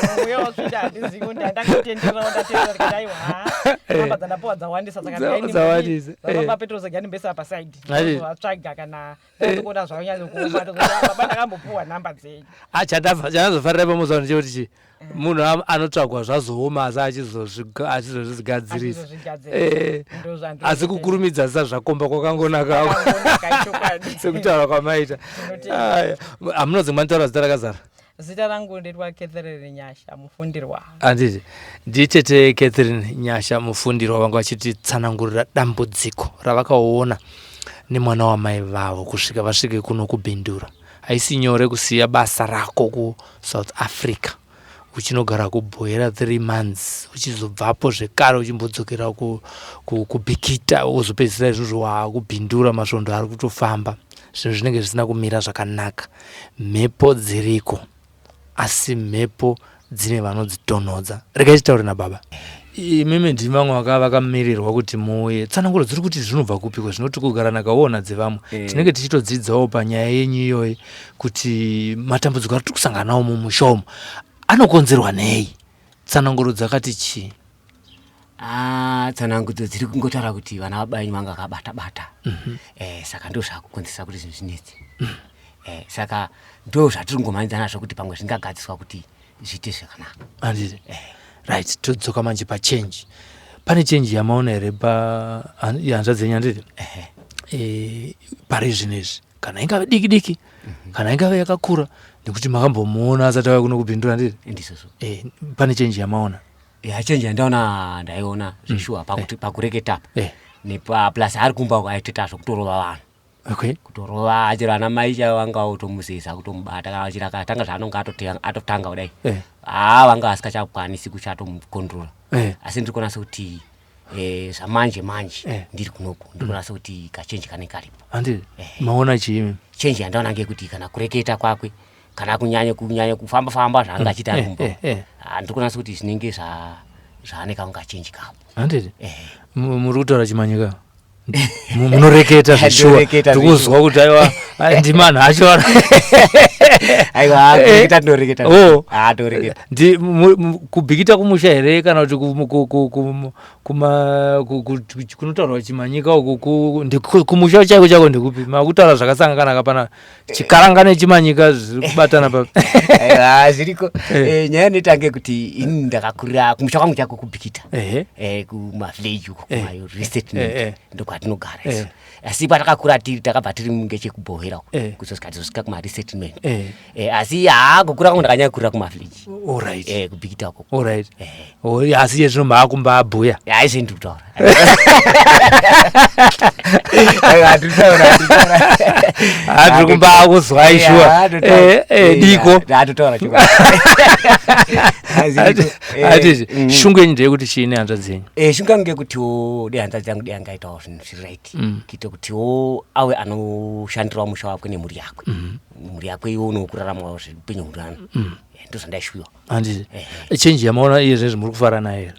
Namba dzandapuwa dzawandisa, saka Dzawandisa, baba Petros gandimbesa paside, vatsvaga kana ndakuona zvaunyanya kuoma, baba ndakambopuwa namba dzenyu. Ah, chandazofarira pamuzauro ndechekuti chi munhu anotsvagwa zvazooma, asi achizozvigadzirisa. Achizozvigadzirisa. Ndozvandiri Asi kutenda. kukurumidza zisa zvakomba kwakangonaka. Kwakangonaka, chokwadi. Sekutaura kwamaita. Tinotenda. Aya, hamunodzi manitaura zita rakazara? Zita rangu ndetwa Catherine Nyasha Mufundirwa. Handiti nditete Catherine Nyasha Mufundirwa, vanga vachititsanangurira dambudziko ravakaona nemwana wamai vavo kusvika vasvike kuno kuBindura. Haisi nyore kusiya basa rako kuSouth Africa uchinogara kuBuhera 3 months, uchizobvapo zvekare uchimbodzokera kuBikita, wozopedzisira izvozvo waakubhindura. Masvondo ari kutofamba, zvinhu zvinenge zvisina kumira zvakanaka. Mhepo dziriko, asi mhepo dzine vanodzitonhodza. Regai titaure nababa. Imimi ndimi vamwe vakamirirwa kuti muuye. Tsananguro dziri kuti zvinobva kupiko zvinoti kugara nakaona dzevamwe. Tinenge tichitodzidzawo panyaya yenyu iyoyi kuti matambudziko ari tiri kusangana nawo mumusha umu anokonzerwa nei. Tsananguro dzakati chii? Ah, tsanangudzo dziri kungotaura kuti vana baba venyu vanga vakabata bata. Saka ndo zvakukonzeresa kuti zvinhu zvinetse. Saka ndo zvatiri kungomhanyidzana nazvo kuti pamwe zvingagadziswa kuti zviite zvakanaka. Handiti right, todzoka manje pachange. Pane change yamaona here pa hanzvadzi yenyu, handiti? Ehe. Pari zvino izvi, kana ingave diki diki, kana ingave yakakura, nekuti makambomuona asati auya kuno kuBindura, handiti? Ndizvozvo. Pane change yamaona? Ya, change yandaona, ndaiona zveshuwa pakuti pakureketa apa nepa plus ari kumba uko aitoita zvokutorova vanhu. Kutorova chero ana mai chaivo vanga votomuzeza kutomubata, kana chero akatanga zvaanonge atotanga kudai, haa, vanga vasikachakwanisi kuchatomucontrola. Asi ndiri kuona sekuti zvamanje manje ndiri kunoku, ndiri kuona sekuti kachange kanenge karipo. Handiti maona chiimi? Change yandaona ngekuti kana kureketa kwakwe, kana kunyanya kufamba famba zvaanga achiita ari kumba, ah, ndiri kuona sekuti zvinenge zvaane kamwe kachange kapo. Handiti Eh. Muri kutaura chimanyika, munoreketa zveshuwa? Ndoreketa. Tikuzwa kuti aiwa, ndimanhu acho. Aiwa, kureketa tinoreketa. Oh. Ah, toreketa. Ndi kuBikita kumusha here, kana kuti kuma kunotaurwa chimanyika uku kumusha chaiko chaiko ndekupi? Makutaura zvakasangana pana chikaranga nechimanyika zviri kubatana pa Aiwa, zviriko. Nyaya inoita ngekuti inini ndakakurira kumusha kwangu chako kuBikita, kumavillage uko, kumaresettlement, ndokwatinogara isu. Asi patakakura tiri, takabva tiri ngechekuBuhera uko, kuzosvika tizosvika kumaresettlement. Asi haa, kukura kwangu ndakanyanya kukurira kumavillage, kuBikita uko. Allright. Oh, asi iye zvino maakumbaabhuya? Haizve, ndiri kutaura. Hatiri kumbakuzwai shuwa. Diko atizvi shungu yenyu ndeyekuti chiine hanzvadzi yenyu? Shungu yangu ngekutiwo dei hanzvadzi yangu dei angaitawo zvinhu zviri right, kuite kutiwo awe anoshandirawo musha wakwe nemhuri yakwe, mhuri yakwe ionewo kuraramawo zviupenyu hurana. Ndozvandaishuwa. Handiti change yamaona iye zvezvi muri kufara nayo here?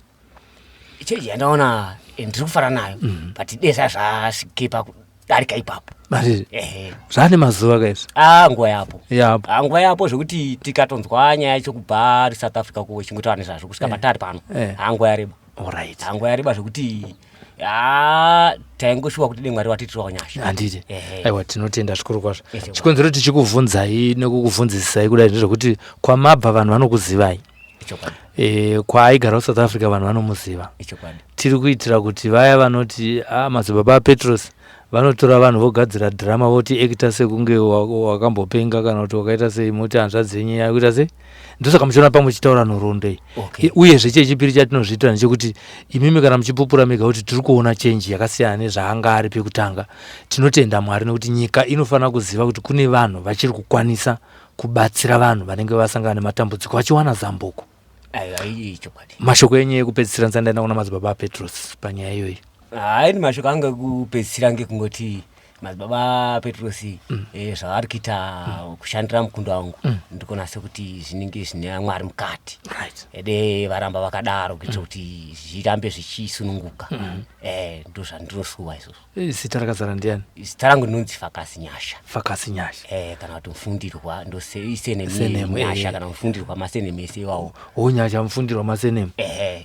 Change yandaona, ndiri kufara nayo, but desa zvasvike pakudarika ipapo. Handiti zvaane mazuva kaizvi? A, nguva yapo. Yapo. Ah, nguva yapo zvekuti tikatonzwa nyaya yacho kubva ri South Africa ko ichingotaura nezvazvo kusvika patari pano. Ha, nguva yareba. Alright. Ha, nguva yareba zvekuti ha, taingoshuwa kuti dei Mwari watiitirawo nyasha. Handiti aiwa, tinotenda zvikuru kwazvo. Chikonzero tichikubvunzai nekukubvunzisisai kudai ndezvekuti kwamabva vanhu vanokuzivai. Kwaaigara kuSouth Africa vanhu vanomuziva. Tiri kuitira kuti vaya vanoti a madzibaba aPetros vanotora vanhu vogadzira dhirama voti ekita sekunge wakambopenga kana kuti wakaita sei, moti hanzvadzi yenyu yakuita sei, ndosaka muchiona pamwe chitaura nhoroondo iyi. Uyezve chechipiri chatinozviitira ndechekuti imimi kana muchipupura mega kuti tiri kuona change yakasiyana nezvaanga ari pekutanga, tinotenda Mwari nekuti nyika inofanira kuziva kuti kune vanhu vachiri kukwanisa kubatsira vanhu vanenge vasangana nematambudziko vachiwana zambuko. Aiwa, ichokwadi. Mashoko enyu ekupedzisira ndisati ndaenda kuna madzibaba aPetros panyaya iyoyi? Hai, ni mashoko angu ekupedzisira ngekungoti madzibaba Petrosi, zvavari kuita kushandira mukundo wangu, ndikuona sekuti zvinenge zvine Mwari mukati. Ede varamba vakadaro kuitira kuti zvirambe zvichisununguka. Ndo zvandinosuwa izvozvo. Zita rakazara ndiani? Zita rangu rinonzi Fakasi Nyasha. Fakasi Nyasha. Kana kuti Mufundirwa, ndoisenemi. Surname, Nyasha kana Mufundirwa, masenemi ese iwawo. O, Nyasha Mufundirwa masenemi.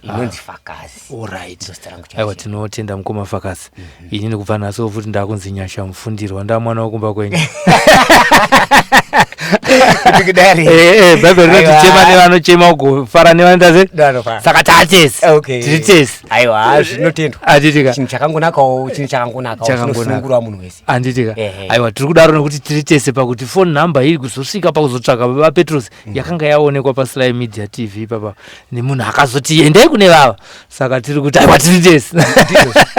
Inonzi Fakasi. Alright. Ndo zita rangu Aiwa, chaizvo. Tinotenda mukoma Fakasi. Inini kubva nhasiwo futi ndakunzi Nyasha Mufundirwa, ndamwana wekumba kwenyu. Kuti kudari. Bhaibheri rinoti Aiwa. chema nevanochema, ugofara nevanoita sei. Vanofara. Saka taatese. Tiri tese. Aiwa, zvinotendwa. Handitika? Chinhu chakangonakawo, chinhu chakangonakawo. Chakangonaka. Chinosunungura munhu wese. Handitika? Ehe. Aiwa, tiri kudaro nekuti tiri tese pakuti phone number iri kuzosvika pakuzotsvaka baba Petros yakanga yaonekwa paSly Media TV ipapa nemunhu akazoti endai kune vava, saka tiri kuti aiwa, tiri tese.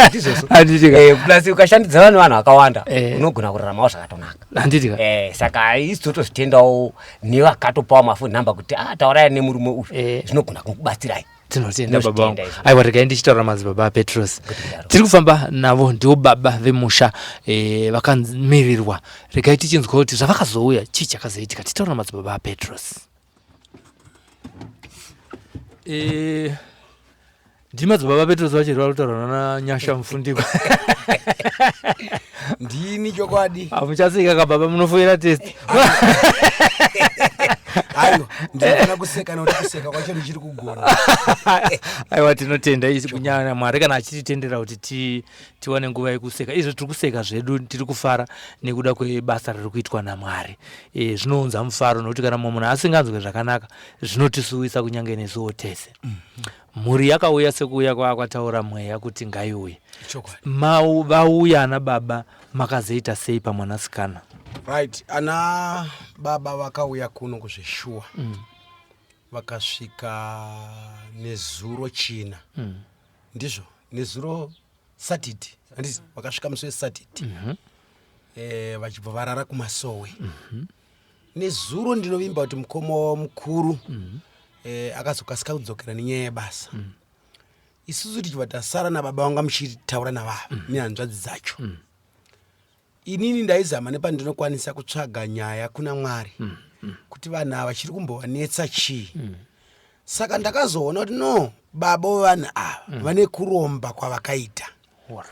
Ndizvozvo. Handitika? Plus ukashandidza vanhu vakawanda, unogona kuraramawo zvakatonaka. Handitika? Saka isu totozvitendawo nevakatopawo mafoni namba kuti a taurai nemurume uyu, zvinogona kukubatsirai. Tinotenda baba vangu. Tinozvitenda izvozvo. Aiwa, regai ndichitaura madzibaba aPetros. Kudaro. Tiri kufamba navo, ndiwo baba vemusha, vakamirirwa. Regai tichinzwa kuti zvavakazouya chii chakazoitika. Titaura madzibaba aPetros. Ndimadzibaba Petros vachiri vari kutaura nana Nyasha Mufundikwa? Ndini, chokwadi. Hamuchaseka kababa, munofoira test. Aiwa, ndinofana kuseka nokuti kuseka kwacho ndichiri kugona. Aiwa, tinotenda isi kunyanya Mwari kana achititendera kuti tiwane nguva yekuseka. Izvo tiri kuseka zvedu, tiri kufara nekuda kwebasa riri kuitwa naMwari. Zvinounza mufaro nokuti kana mumwe munhu asinganzwe zvakanaka, zvinotisuwisa kunyange nesuwo tese. Mhuri yakauya sekuuya kwaakwataura mweya kuti ngaiuye. Chokwadi. Vauya ana baba, makazoita sei pamwanasikana? Right, ana baba vakauya kuno kuzveshuwa, vakasvika nezuro China. Ndizvo, nezuro Saturday, handiti? Vakasvika musi weSaturday, vachibva varara kumasowe. Nezuro ndinovimba kuti mukoma wavo mukuru akazokasika kudzokera nenyaya yebasa. Isusu tichibva tasara nababa vanga muchitaura navava nehanzvadzi dzacho. Inini ndaizama nepandinokwanisa kutsvaga nyaya kuna Mwari kuti vanhu ava chiri kumbovanetsa chii. Saka ndakazoona kuti no, baba vevanhu ava vane kuromba kwavakaita.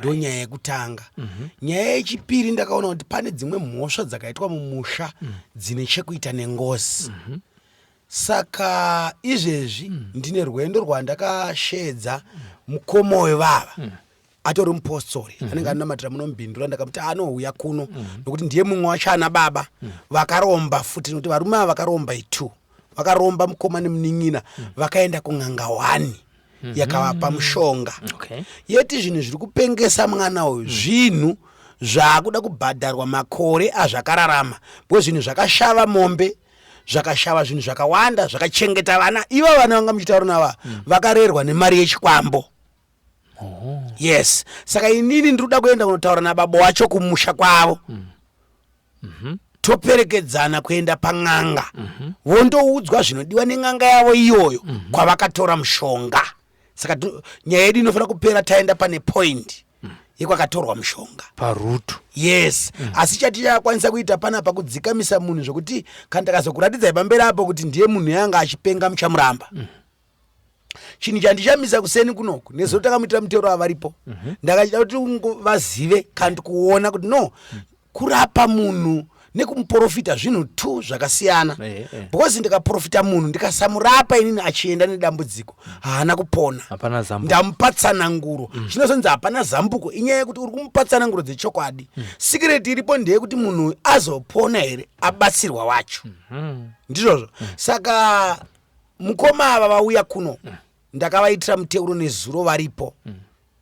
Ndo nyaya yekutanga. Nyaya yechipiri, ndakaona kuti pane dzimwe mhosva dzakaitwa mumusha dzine chekuita nengozi. Saka izvezvi ndine rwendo rwandakashedza mukoma wevava, atori mupostori, anenge anonamatira munombindura. Ndakamuti anouya kuno nokuti ndiye mumwe wacho ana baba vakaromba futi, nokuti varume ava vakaromba itu, vakaromba mukoma nemunin'ina, vakaenda kun'anga 1 yakavapa mushonga. Yeti zvinhu zviri kupengesa mwana uyu, zvinhu zvaakuda kubhadharwa makore azvakararama, because zvinhu zvakashava mombe, zvakashava zvinhu zvakawanda, zvakachengeta vana ivo. Vana vanga muchitaura nava vakarerwa nemari yechikwambo. Oh. Yes, saka inini ndiri kuda kuenda kunotaura nababa wacho kumusha kwavo. Toperekedzana kuenda pan'anga. Vondoudzwa zvinodiwa nen'anga yavo iyoyo kwavakatora mushonga. Saka nyaya yedu inofanira kupera taenda pane point yekwakatorwa mushonga. Parutu. Yes. Asi chatichakwanisa kuita panapa kudzikamisa munhu, zvokuti kana takazokuratidzai pamberi apo kuti ndiye munhu yanga achipenga, muchamuramba. Chinhu chandichamisa kuseni kunoku, nezuro takamuitira mutero avaripo, ndakachida kuti vazive kandi kuona kuti no, kurapa munhu nekumuprofita zvinhu two zvakasiyana. Because ndikaprofita munhu ndikasamurapa inini achienda nedambudziko, haana kupona. Hapana zambuko. Ndamupa tsananguro. Chinozonzi hapana zambuko inyaya yekuti uri kumupa tsananguro dzechokwadi. Secret iripo ndeyekuti munhu azopona here abatsirwa wacho. Ndizvozvo. Saka mukoma ava vauya kuno, ndakavaitira muteuro nezuro varipo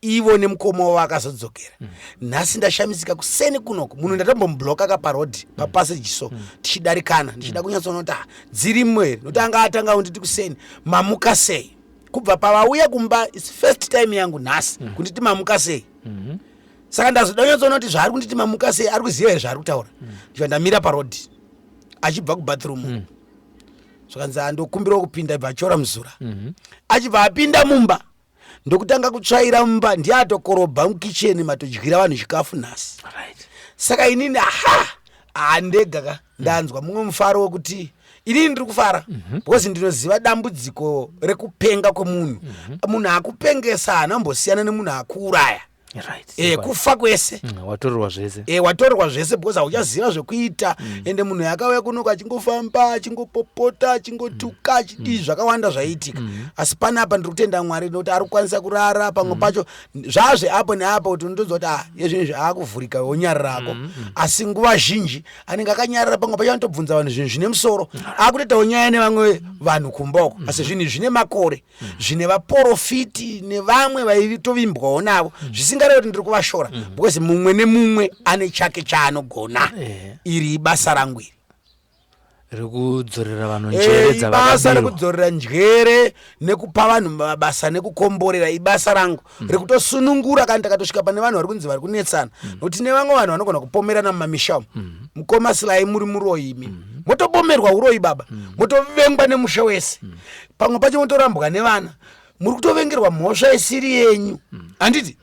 ivo nemukoma wavo akazodzokera nhasi. Ndashamisika kuseni kunoku, munhu ndatombomubloka kaparodhi papassage, so tichidarikana ndichida kunyatsoona kuti, ah, dzirimo here, nokuti anga atanga kunditi kuseni, "Mamuka sei?" Kubva pavauya kumba, its first time yangu nhasi kunditi mamuka sei. Saka ndazoda kunyatsoona kuti zvaari kunditi mamuka sei, ari kuziva here zvaari kutaura. Ndibva ndamira parodhi achibva kubathroom, zvakanzi, "Andokumbirawo kupinda." Ibva achora muzura, achibva apinda mumba, ndokutanga kutsvaira mumba. Ndiye atokorobha mukicheni matodyira vanhu chikafu nhasi. Saka inini, aha, handega ka, ndanzwa mumwe mufaro wekuti inini ndiri kufara because ndinoziva dambudziko rekupenga kwemunhu. Munhu akupengesa haana kumbosiyana nemunhu akuuraya. Kufa kwese. Watorerwa zvese. Watorerwa zvese because hauchaziva zvekuita. Ende munhu yakauya kunoku achingofamba, achingopopota, achingotuka, achidii, zvakawanda zvaiitika. Asi panapa ndiri kutenda Mwari nokuti ari kukwanisa kurara. Pamwe pacho zvazve apo neapo kuti unotonzwa kuti, ah, yezvinhu aakuvhurika, wonyararako, asi nguva zhinji anenge akanyarara. Pamwe pacho anotobvunza vanhu zvinhu zvine musoro, akutoitawo nyaya nevamwe vanhu kumba uko. Asi zvinhu zvine makore, zvine vaprofiti nevamwe vaitovimbwawo navo, zvisingarevi kuti ndiri kuvashora, because mumwe nemumwe ane chake chaanogona. Iri ibasa rangu iri. Rekudzorera vanhu njere Ibasa dzavakabirwa. Rekudzorera njere nekupa vanhu mabasa nekukomborera ibasa rangu rekutosunungura. Kana takatosvika pane vanhu vari kunzi vari kunetsana, nokuti nevamwe vanhu vanogona kupomerana mumamisha umu, "Mukoma Silai, muri muroyi imi." Motopomerwa uroyi, baba, motovengwa nemusha wese. Pamwe pacho motorambwa nevana, muri kutovengerwa mhosva isiri yenyu, handiti?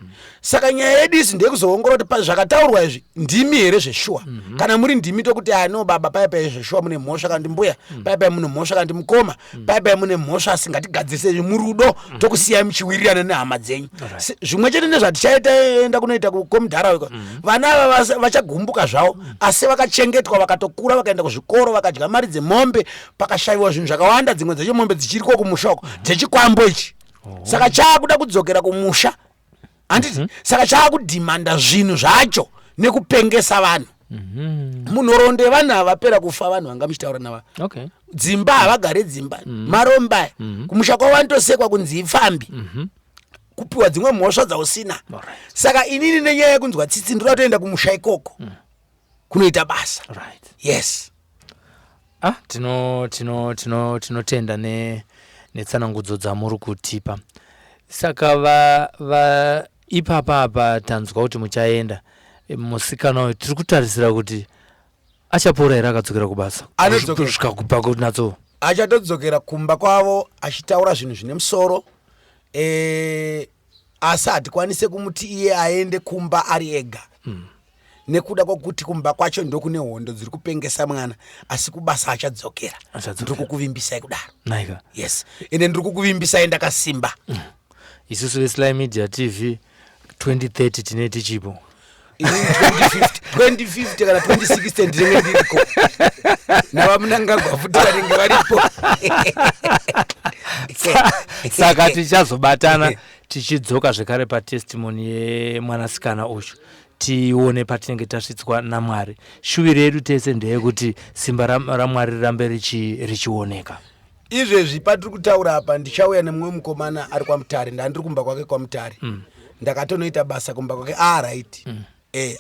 Saka nyaya yedu isi ndeyekuzoongorora kuti zvakataurwa izvi ndimi here zveshuwa. Kana muri ndimi, tokuti, "Ano baba, paya paya zveshuwa mune mhosva," kana kuti, "Mbuya, paya paya mune mhosva," kana kuti, "Mukoma, paya paya mune mhosva, asi ngatigadzirise izvi murudo, tokusiyai muchiwirirana nehama dzenyu." Zvimwe chete nezvatichaita enda kunoita komudhara weko. Vana ava vachagumbuka zvavo, asi vakachengetwa, vakatokura, vakaenda kuzvikoro, vakadya mari dzemombe, pakashayiwa zvinhu zvakawanda. Dzimwe dzacho mombe dzichiriko kumusha uko dzechikwambo ichi. Saka chaakuda kudzokera kumusha, handiti? Saka chaakudhimanda zvinhu zvacho nekupengesa vanhu. Munhoroondo yevanhu ava, vapera kufa vanhu vanga muchitaura nava, dzimba havagare dzimba, maromba aya. Kumusha kwavo vanotosekwa kunzi ipfambi, kupiwa dzimwe mhosva dzausina. Saka inini nenyaya yekunzwa tsitsi, ndoda kutoenda kumusha ikoko kunoita basa. Yes. Ah, tino tino tino tinotenda ne netsanangudzo dzamuri kutipa. Saka va va ipapa apa tanzwa kuti muchaenda. Musikana uyu tiri kutarisira kuti achapora here akadzokera kubasa? Anodzokera. Kusvika kubva kunatso. Achatodzokera kumba kwavo achitaura zvinhu zvine musoro. Asi hatikwanise kumuti iye aende kumba ari ega nekuda kwokuti kumba kwacho ndokune hondo dziri kupengesa mwana, asi kubasa achadzokera. Achadzokera. Ndiri kukuvimbisai kudaro. Naika. Yes, ende ndiri kukuvimbisai ndakasimba. Isusu veSly Media TV, 2030 tine tichipo. Inini 2050, 2050 kana 2060 ndinenge ndiriko navaMnangagwa futi vanenge varipo. Saka tichazobatana tichidzoka zvekare patestimony yemwanasikana uyu, tione patinenge tasvitswa naMwari. Shuviro yedu tese ndeyekuti simba raMwari rirambe richioneka. Izvezvi patiri kutaura apa, ndichauya nemumwe mukomana ari kwaMutare. Ndandiri kumba kwake kwaMutare. Ndakatonoita basa kumba kwake. Right.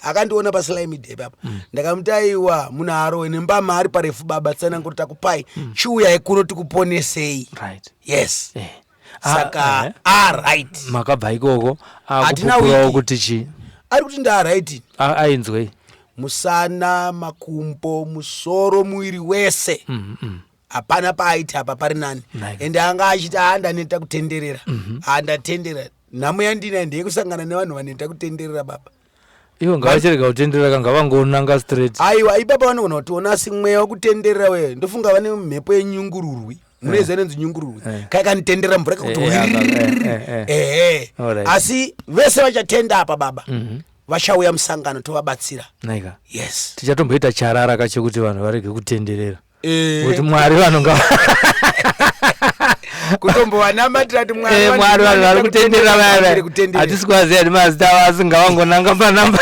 Akandiona paSly Media ipapo. Ndakamuti, "Aiwa, munhu arowe nembama ari parefu baba, tsananguro takupai. Chiuyai kuno tikuponesei." Yes. Saka aright. Makabva ikoko Hatina akupupurawo wiki. kuti chii? Ari kuti ndaaright. Ainzwei? Musana, makumbo, musoro, muviri wese, hapana paaiti apa pari nani. Nice. Ende anga achiti, "Ah, ndaneta kutenderera, ndatendera nhamo yandinayo ndeyekusangana nevanhu vanoita kutenderera, baba." Ivo ngavachirega kutenderera, kangavangonanga straight. Aiwa, ipapa vanogona kutiona, asi mweya wekutenderera weyo, ndofunga vane mhepo yenyungururwi. Munoiziva inonzi nyungururwi? Kai kanitenderera mvura kakuti ehe. Asi vese vachatenda apa, baba, vachauya musangano, tovabatsira. Naika. Yes. Tichatomboita charara kachekuti vanhu varege kutenderera, kuti Mwari vanhu nga Kutombovanamatira kuti Mwari, Mwari, vanhu vari kutenderera vaya vaya kutenderera. Hatisi kuvaziva nemazita avo, asi ngavangonanga panamba.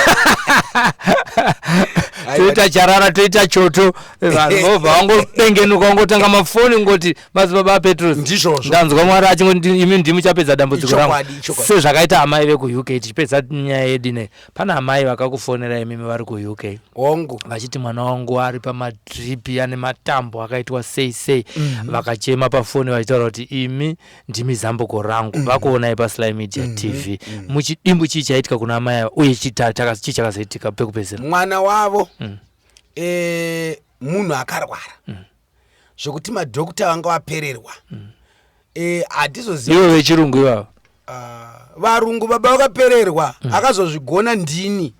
Toita charara, toita choto, vanhu vobva vangopengenuka, vangotanga mafoni ngoti, "Madzibaba aPetrus." Ndizvozvo. Ndanzwa Mwari achingoti imi ndimi chapedza dambudziko rangu. Ichokwadi, ichokwadi. Sezvakaita amai vekuUK. Tichipedza nyaya yedu inei, pana amai vakakufonera imimi vari kuUK, vachiti mwana wangu ari pamadhiripi, ane matambo akaitwa sei sei. Vakachema pafoni vachitaura kuti imi ndimi zambuko rangu. Vakuonai paSly Media TV. Muchidimbu, chii chaitika kuna amai ava, uye chii chakazoitika pekupedzisira? Mwana wavo munhu akarwara zvokuti madhokta vanga vapererwa. Hatizoziva. Ivo vechirungu ivavo? Ah, varungu, baba, vakapererwa. Akazozvigona ndini.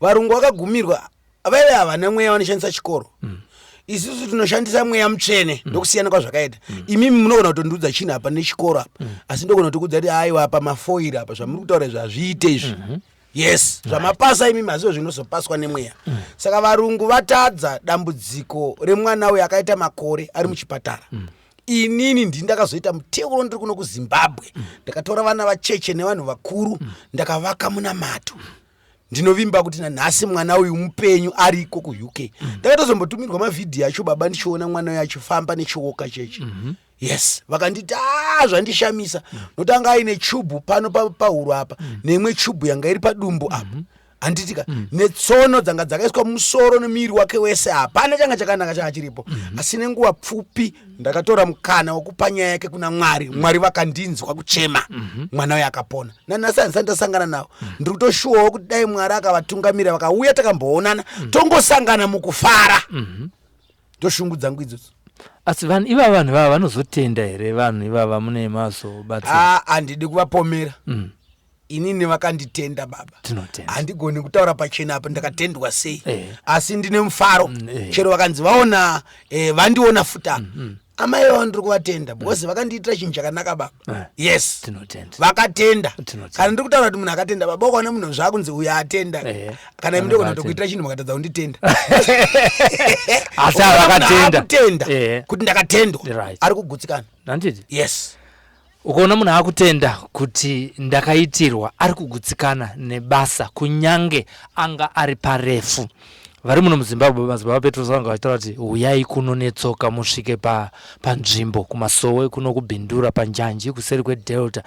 Varungu vakagumirwa, vaive havana mweya, vanoshandisa chikoro. Isusu tinoshandisa mweya mutsvene. Ndokusiyana kwazvakaita. Imimi munogona kutondiudza chinhu apa nechikoro apa, asi ndogona kutokuudza kuti aiwa, apa mafoiri apa, zvamuri kutaura izvi hazviite izvi. Yes, zvamapasa imimi hazvizo zvinozopaswa nemweya. Saka varungu vatadza dambudziko remwana uyu akaita makore ari muchipatara. Inini ndini ndakazoita muteuro ndiri kuno kuZimbabwe. Ndakatora vana vacheche nevanhu vakuru, ndakavaka munamato. Ndinovimba kuti nanhasi mwana uyu mupenyu, ariko kuUK. Ndakatozombotumirwa mavhidhiyo acho, baba, ndichiona mwana uyu achifamba nechioka chechi. Yes, vakanditi, a zvandishamisa nokuti anga aine chubhu pano pahuro apa, neimwe chubhu yanga iri padumbu apa, handitika, netsono dzanga dzakaiswa musoro nemuviri wake wese. Hapana changa chakanaka changa chiripo. Asi nenguva pfupi ndakatora mukana wekupa nyaya yake kuna Mwari. Mwari vakandinzwa kuchema, mwana uyo akapona. Nanhasi handisati ndasangana navo. Ndiri kutoshuwawo kuti dai Mwari akavatungamira vakauya, takamboonana, tongosangana mukufara. Ndoshungu dzangu idzodzo. Asi vanhu ivava, vanhu ivava vanozotenda here, vanhu ivava mune mazobatsira? Ah, handidi kuvapomera. Inini vakanditenda, baba. Tinotenda. Handigoni kutaura pachena apa ndakatendwa sei, asi ndine mufaro. Chero vakanzi vaona, vandiona futi apa, amai vavo ndiri kuvatenda because vakandiitira chinhu chakanaka, baba. Yes. Tinotenda. Vakatenda. Tinotenda. Kana ndiri kutaura kuti munhu akatenda, baba, ukaona munhu zvakunzi uyu atenda, kana imi ndogona Anenge kutokuitira chinhu makatadza kunditenda. Asi Ukaona munhu vakatenda. akutenda kuti ndakatendwa, ari kugutsikana. Handiti? Yes. Ukaona munhu akutenda kuti ndakaitirwa, ari kugutsikana nebasa, kunyange anga ari parefu. Vari muno muZimbabwe, madzibaba Petros vanga vachitaura kuti uyai kuno netsoka, musvike panzvimbo kuMasowe kuno, kuBindura, panjanji kuseri kweDelta.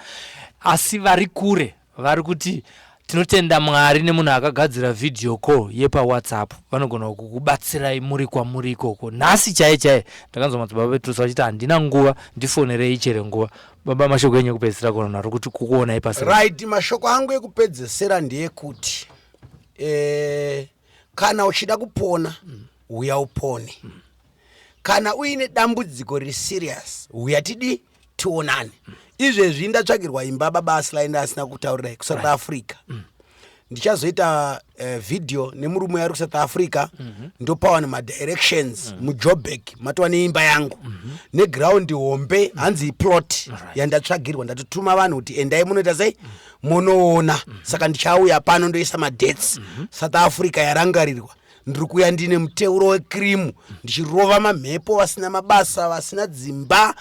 Asi vari kure vari kuti tinotenda Mwari nemunhu akagadzira video call yepaWhatsApp. Vanogona kukubatsirai muri kwamuri ikoko. Nhasi chaiye chaiye ndakanzwa madzibaba Petros vachiti, "Handina nguva, ndifonerei chere nguva." Baba, mashoko enyu ekupedzisira kuvanhu vari kuti kukuonai pasi? Right, mashoko angu ekupedzesera ndeyekuti kana uchida kupona, uya upone. Kana uine dambudziko riri serious, uya tidi tionane. Izvezvi ndatsvagirwa imba, baba Asilaenda asina kutaurirai, kuSouth Africa. Ndichazoita video nemurume ari kuSouth Africa, ndopawa nemadirections. MuJoburg matova neimba yangu neground hombe, hanzi plot yandatsvagirwa. Ndatotuma vanhu kuti endai munoita sei, munoona. Saka ndichauya pano ndoisa madates. South Africa yarangarirwa. Ndiri kuuya ndine muteuro wekirimu, ndichirova mamhepo vasina mabasa, vasina dzimba,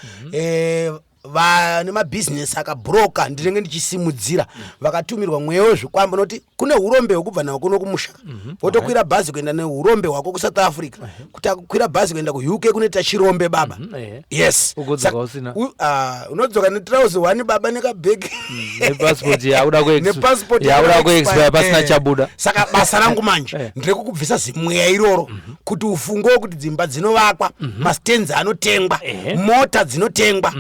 vane mabhizinesi akabhuroka. Ndinenge ndichisimudzira vakatumirwa mweya wezvikwambo, nokuti kune urombe hwekubva nawo kuno kumusha, wotokwira bhazi kuenda neurombe hwako kuSouth Africa. Kuti akukwira bhazi kuenda kuUK kunoita chirombe, baba. Yes. Ugodzoka usina. Unodzoka netrauzi one, baba, nekabhegi. Nepassport yakuda Nepassport yakuda yakuda kuexpire pasina chabuda. Saka basa rangu manje nderekukubvisa zimweya iroro, kuti ufungewo kuti dzimba dzinovakwa, mastands anotengwa, mota dzinotengwa.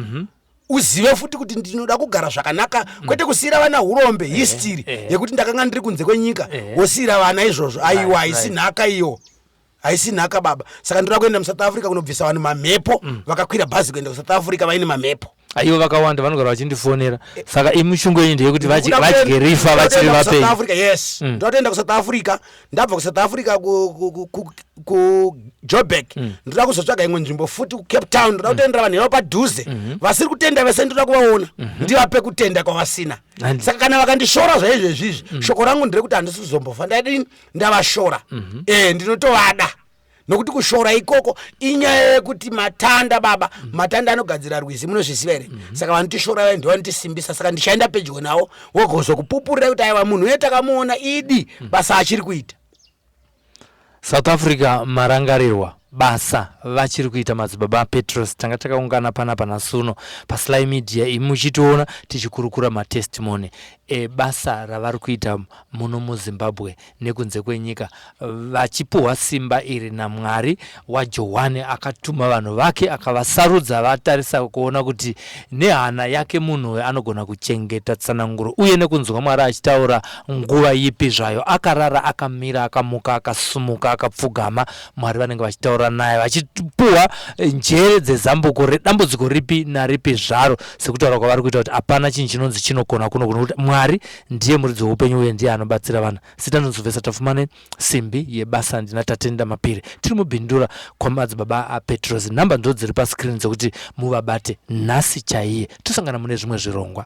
Uzive futi kuti ndinoda kugara zvakanaka, kwete kusiyira vana urombe, history yekuti ndakanga ndiri kunze kwenyika, wosiyira vana izvozvo. Aiwa, haisi nhaka iyo, haisi nhaka, baba. Saka ndoda kuenda muSouth Africa kunobvisa vanhu mamhepo vakakwira bhazi kuenda kuSouth Africa vaine mamhepo. Aiwa, vakawanda vanogara vachindifonera. Saka imushungo yenyu ndeyekuti vadye rifa vachiri vapenyu. Africa, yes. Ndoda kuenda kuSouth Africa. Ndabva kuSouth Africa, kuJoburg, ndoda kuzotsvaga imwe nzvimbo futi kuCape Town. Ndoda kutendera vanhu ivavo padhuze vasiri kutenda vese. Ndoda kuvaona, ndivape kutenda kwavasina. Saka kana vakandishora zvaizvezvizvi, shoko rangu nderekuti handisi kuzombofa ndadini ndavashora. Ndinotovada, nokuti kushora ikoko inyaya yekuti matanda, baba, matanda anogadzira rwizi, munozviziva here? Saka vanotishora vaya ndivo vanotisimbisa. Saka ndichaenda pedyo navo, wogozokupupurira kuti aiwa, munhu uye takamuona idi, basa achiri kuita. South Africa marangarirwa, basa vachiri kuita madzibaba Petros. Tanga takaungana panapa nhasi paSly Media, imi muchitiona tichikurukura matestimony ebasa ravari kuita muno muZimbabwe nekunze kwenyika, vachipuhwa simba iri naMwari waJohani, akatuma vanhu vake, akavasarudza, vatarisa kuona kuti nehana yake munhu anogona kuchengeta tsananguro uye nekunzwa Mwari achitaura nguva ipi zvayo, akarara, akamira, akamuka, akasumuka, akapfugama, Mwari vanenge vachitaura naye, vachipuhwa njere dzezambuko redambudziko ripi naripi zvaro, sekutaura kwavari kuita kuti hapana chinhu chinonzi chinogona kuno kuno, kuti Mwari ndiye muridzi weupenyu uye ndiye anobatsira vana. Zita ndinozobvesa Tafumane Simbi yebasa. Ndina Tatenda Mapiri, tiri mubhindura kwamadzibaba aPetros. Nhamba ndo dziri pascreen dzekuti muvabate nhasi chaiye. Tosangana mune zvimwe zvirongwa.